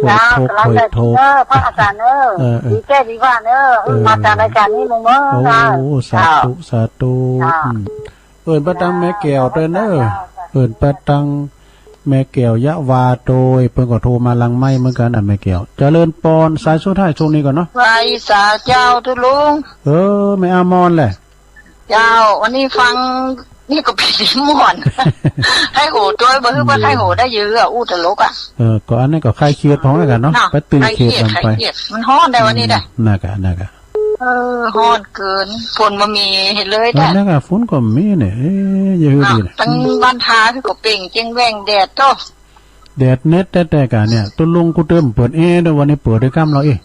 เจ้า โอ้ย โทษ กำลังใจ๋ โอ้ย โทษ เออ พระอาจ๋ารย์เนาะ เออ เออ ดีแก้ดีว่าเนาะ เออ มาจากรายก๋านนี้มึงเนาะ โอ้ เจ้า สาธุ สาธุ เจ้า อืม เอิ้นไปตางแม่แก้วตวยเนาะ เจ้า เอิ้นไปตางแม่แก้วยะวาตวย เปิ้นก็โทรมาหลังไมค์เหมือนกั๋นอะ แม่แก้ว เจริญปอน สายสุดท้ายช่วงนี้ก่อนเนาะ ไหว้สาเจ้าตุ๊ลุง เออ แม่อามอนแหละ เจ้า วันนี้ฟัง นี่ก็เป๋นม่วน ใค่หูตวย บ่ฮู้ว่า อืม ใค่หูได้เยอะอะ อู้ตลกอะ เออ ก็อันนี้ก็คลายเครียดพองแล้วกั๋นเนาะ เนาะ ไปตึงเครียดกั๋นไป คลายเครียด คลายเครียด มันฮ้อนได้วันนี้ได้ อืม นั่นกะ นั่นกะ เออ ฮ้อนเกิน ฝนบ่มีหื้อเลย เออ ได้ นั่นกะ ฝนก็มีเนี่ย เอ๊ะ เยอะดีนะ เนาะ ตางบ้านท้าคือก็เปล่งเจ๊งแว่งแดดโต้ แดดเน็ดแต๊ๆ กะเนี่ย ตุ๊ลุงกูเติมเปิดแอร์ด้วย วันนี้เปิดด้วยก้ำลาวเอ๊ะ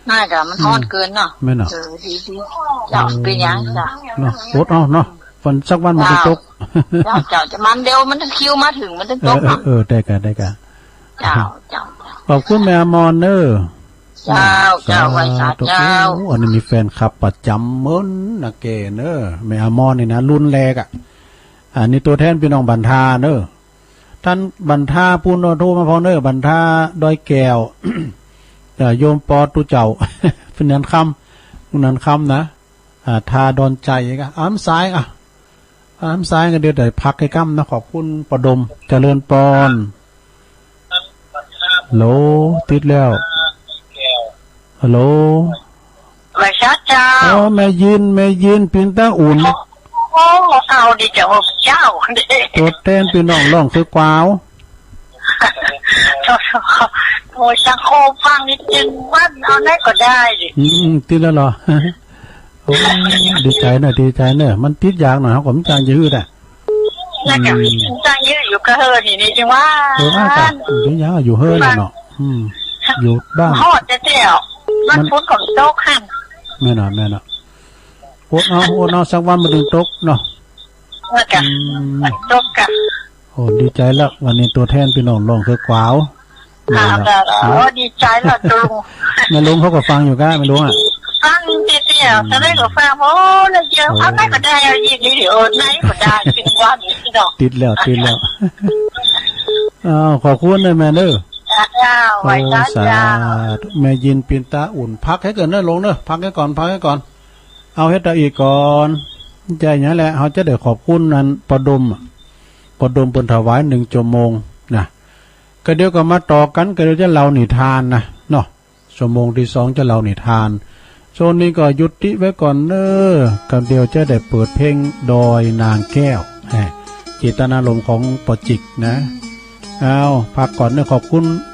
นั่นกะ มันฮ้อนเกินเนาะ อืม แม่นเนาะ เออ ดีๆ เจ้า เออ เป๋นหยังเจ้า เนาะ อดเอาเนาะ วันสักวันมันจะตก เจ้า เจ้า เจ้า จะมันเดี๋ยวมันจะคิวมาเถิง มันจะตกเนาะ เออ เออ เออ ได้กะ ได้กะ เจ้า เจ้า ขอบคุณแม่อามอนเนาะ เจ้า เจ้า สาธุ ไหว้สาเจ้า โอ้ อันนี้มีแฟนคลับประจ๋ำเมินนาแกเนาะ แม่อามอนนี่นะ รุ่นแรกอะ อันนี้ตั๋วแทนปี้น้องบันทาเนาะ ต้านบันทาปู้นโทรมาพอเนาะ บันทาดอยแก้ว เอ่อ โยมปอตุ๊เจ้า ผู้นั้นคำ ผู้นั้นคำนะ อ่า ทาดอนใจ๋กะ อ้ำสายอะ อ้ำสายกะ เดี๋ยวได้พักให้ก้ำนะ ขอบคุณป้อดม เจริญปอน ฮัลโหล ติดแล้ว ฮัลโหล ไหว้สาเจ้า อ๋อ แม่ยิน แม่ยิน ปินตาอุ่น โอ้ เอาดีจ้ะ โอ้ เจ้า ตั๋วแทนปี้น้องร้องคือก๋วาว โอ้ สังคมฟังนิดนึง วันเอาไหนก็ได้ อืม ติดแล้วเหรอ โอ้ ดีใจ๋เนาะ ดีใจ๋เนาะ มันติดยากหน่อย เฮาก็บ่จักจะหื้อได้ น่าจะ อืม บ่จักจะหื้ออยู่กะเฮิ่นนี่ นี่จังว่า เออ อาจ๋ารย์ บ่จักอยู่เฮิ่นน่ะเนาะ อืม อยู่บ้าน ฮอดแต๊ๆ มัน มันฝนก็ตกหั่น แม่นเนาะ แม่นเนาะ อดเอา อดเอา สักวันมันตึงตกเนาะ น่าจะ อืม ตกกะ โอ้ ดีใจ๋แล้ว วันนี้ตั๋วแทนปี้น้องร้องคือก๋วาว อ่า แม่นเนาะ โอ้ ดีใจ๋แล้วตุ๊ลุง แม่ลุงเขาก็ฟังอยู่กะ แม่ลุงอะ ฟังเดียวๆ อืม ตอนแรกก็ฟัง โอ้ แล้วเดี๋ยว โอ้ เอาไหนก็ได้ เอาอีกนี่ เออ ไหนก็ได้ จังว่านี่เนาะ ติดแล้ว ติดแล้ว อ้าว ขอบคุณเนาะแม่เนาะ เจ้า ไหว้สาเจ้า โอ้ สาธุ แม่ยินปินตาอุ่น พักหื้อก่อนเนาะลุงเนาะ พักหื้อก่อน พักหื้อก่อน เอาเฮ็ดเอาอีกก่อน ใจ๋หยังแหละ เฮาจะได้ขอบคุณอันป้อดมอะ ป้อดมเปิ้นถวายหนึ่งชั่วโมงนะ กะเดี๋ยวก็มาต่อกั๋น กะเดี๋ยวจะเล่านิทานนะเนาะ ชั่วโมงตี้สองจะเล่านิทาน ช่วงนี้ก็ยุติไว้ก่อนเนาะ กะเดี๋ยวจะได้เปิดเพลงดอยนางแก้ว แหม เจตนารมณ์ของป้อจิกนะ เอา พักก่อนเนาะ ขอบคุณ